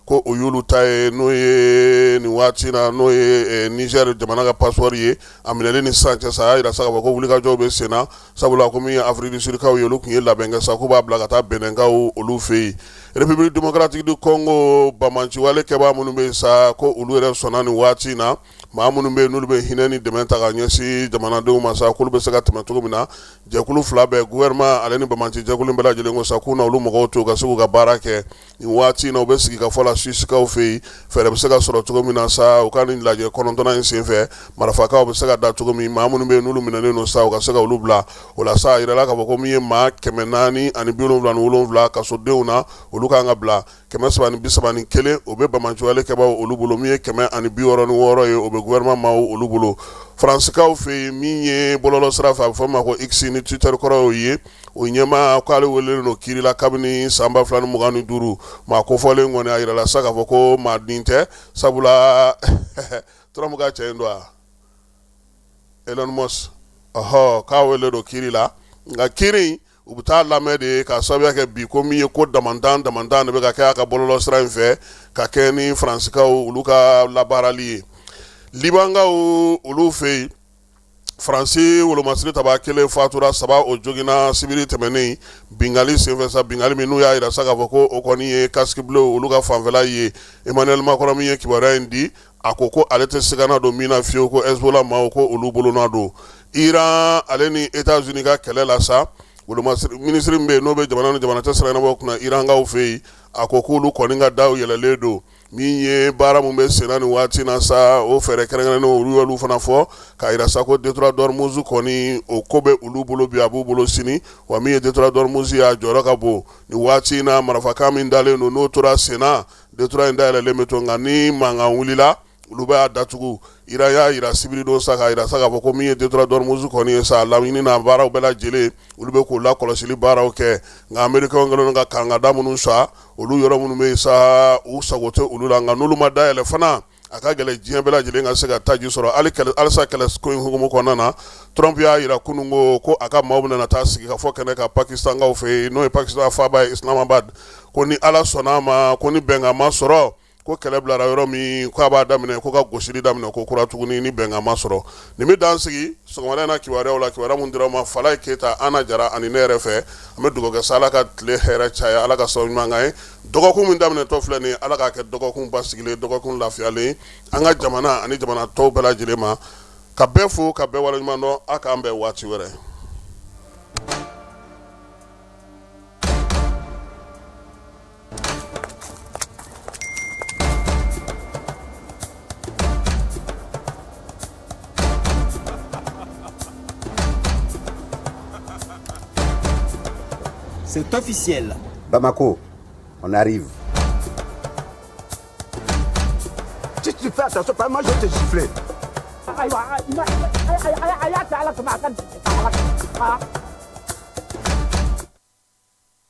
ko o y'olu ta ye, n'o ye nin waati na, n'o ye Niger jamana ka passeport ye, a minɛlen ni sisan cɛ sa. A y'a jira sa k'a fɔ ko wulikajɔw bɛ sen na, sabula ko min ye Afrique du Sud kaw ye, olu tun ye labɛn kɛ sa k'u b'a bila ka taa Benɛnkaw olu fɛ yen. République démocratique du Congo, banbaanciwale kɛbaa minnu bɛ yen sa, ko olu yɛrɛ sɔnna nin waati in na, maa minnu bɛ yen, n'olu bɛ hinɛ ni dɛmɛ ta ka ɲɛsin jamanadenw ma sa, k'olu bɛ se ka tɛmɛ cogo min na. Jɛkulu fila bɛɛ, gouvernement ale ni banbaanci jɛkulu bɛɛ lajɛlen, ko sa k'u na olu mɔgɔw to ka se k'u ka baara kɛ. Nin waati in na, u bɛ sigi ka fɔ la Suissekaw fɛ yen, fɛɛrɛ bɛ se ka sɔrɔ cogo min na sa, u ka nin lajɛ kɔnɔntɔnnan in senfɛ, marifakaw bɛ se ka da cogo min, maa minnu bɛ yen, n'olu minɛnen don sa, u ka se ka olu bila o la sa. A yirala k'a fɔ ko min ye maa 477 kasodenw na, olu kan ka bila. 331, o bɛ banbaanciwale kɛbaaw olu bolo. Min ye 166 ye, o bɛ gouvernement maaw olu bolo. Faransikaw fɛ yen, min ye bɔlɔlɔ sira fɛ, a bɛ fɔ ma ko X ni Twitter kɔrɔ ye, o ɲɛmaa, k'ale welelen don kiri la kabini san 2025. Maa kofɔlen kɔni, a yirala sa k'a fɔ ko maa den tɛ, sabula Trump ka cɛ in don, a Elon Musk, ɔhɔ, k'a wele don kiri la. Nka kiri, u bɛ taa lamɛn de ka sababuya kɛ bi ko min ye ko damantan damantan de bɛ ka kɛ a ka bɔlɔlɔ sira in fɛ, ka kɛ ni Faransikaw olu ka labaarali ye. Libankaw olu fɛ yen, Faransi wolomasiri tabaa kelen fatura, saba o joginna sibiri tɛmɛnen binkanni senfɛ sa. Binkanni min n'u y'a jira sa k'a fɔ ko o kɔni ye casque bleu olu ka fanfɛla ye. Emmanuel Macron min ye kibaruya in di, a ko ko ale tɛ sigana don min na fiyewu, ko Hezbollah maaw, ko olu bolonɔ don Iran ale ni États-Unis ka kɛlɛ la sa. Minisiri min bɛ yen, n'o bɛ jamana ni jamana cɛ sira ɲɛnabɔ kunna Irankaw fɛ yen, a ko k'olu kɔni ka daw yɛlɛlen don. Min ye baara min bɛ senna nin waati na sa, o fɛɛrɛ kɛrɛnkɛrɛnnen, olu y'olu fana fɔ k'a jira sa ko détroit d'Ormuz kɔni, o ko bɛ olu bolo bi, a b'u bolo sini. Wa min ye détroit d'Ormuz ye, a jɔyɔrɔ ka bon nin waati in na. Marifakan min dalen don, n'o tora senna, détroit in dayɛlɛlen bɛ to, nka ni mankan wulila, olu b'a datugu. Iran y'a jira sibiridon sa k'a jira sa k'a fɔ ko min ye détroit d'Ormuz kɔni ye sa laɲini n'a baaraw bɛɛ lajɛlen olu bɛ k'o lakɔlɔsili baaraw kɛ nka amerikɛnw kɛlen don ka kangada minnu sa olu yɔrɔ minnu bɛ yen sa u sago tɛ olu la nka n'olu ma dayɛlɛ fana a ka gɛlɛn diɲɛ bɛɛ lajɛlen ka se ka taji sɔrɔ halisa kɛlɛ ko in hukumu kɔnɔna na Trump y'a jira kunun ko a ka maaw bɛna taa sigi ka fɔ kɛnɛ kan Pakistankaw fɛ yen n'o ye Pakistan faaba ye Islamabad ko ni Ala sɔnna a ma ko ni bɛnkan ma sɔrɔ ko kɛlɛ bilara yɔrɔ min k'a b'a daminɛ ko ka gosili daminɛ ko kura tuguni ni bɛnkan ma sɔrɔ nin bɛ dan sigi sɔgɔmada in na kibaruyaw la kibaruya minnu dira aw ma Falaye Keyita Ana Jara ani ne yɛrɛ fɛ an bɛ dugawu kɛ sa Ala ka tile hɛrɛ caya Ala ka sababu ɲuman k'an ye dɔgɔkun min daminɛtɔ filɛ nin ye Ala k'a kɛ dɔgɔkun basigilen dɔgɔkun lafiyalen an ka jamana ani jamana tɔw bɛɛ lajɛlen ma ka bɛɛ fo ka bɛɛ waleɲuman dɔn a k'an bɛn waati wɛrɛ. C'est officiel. Bamako, on arrive. Si tu fais attention, pas moi je vais te gifler.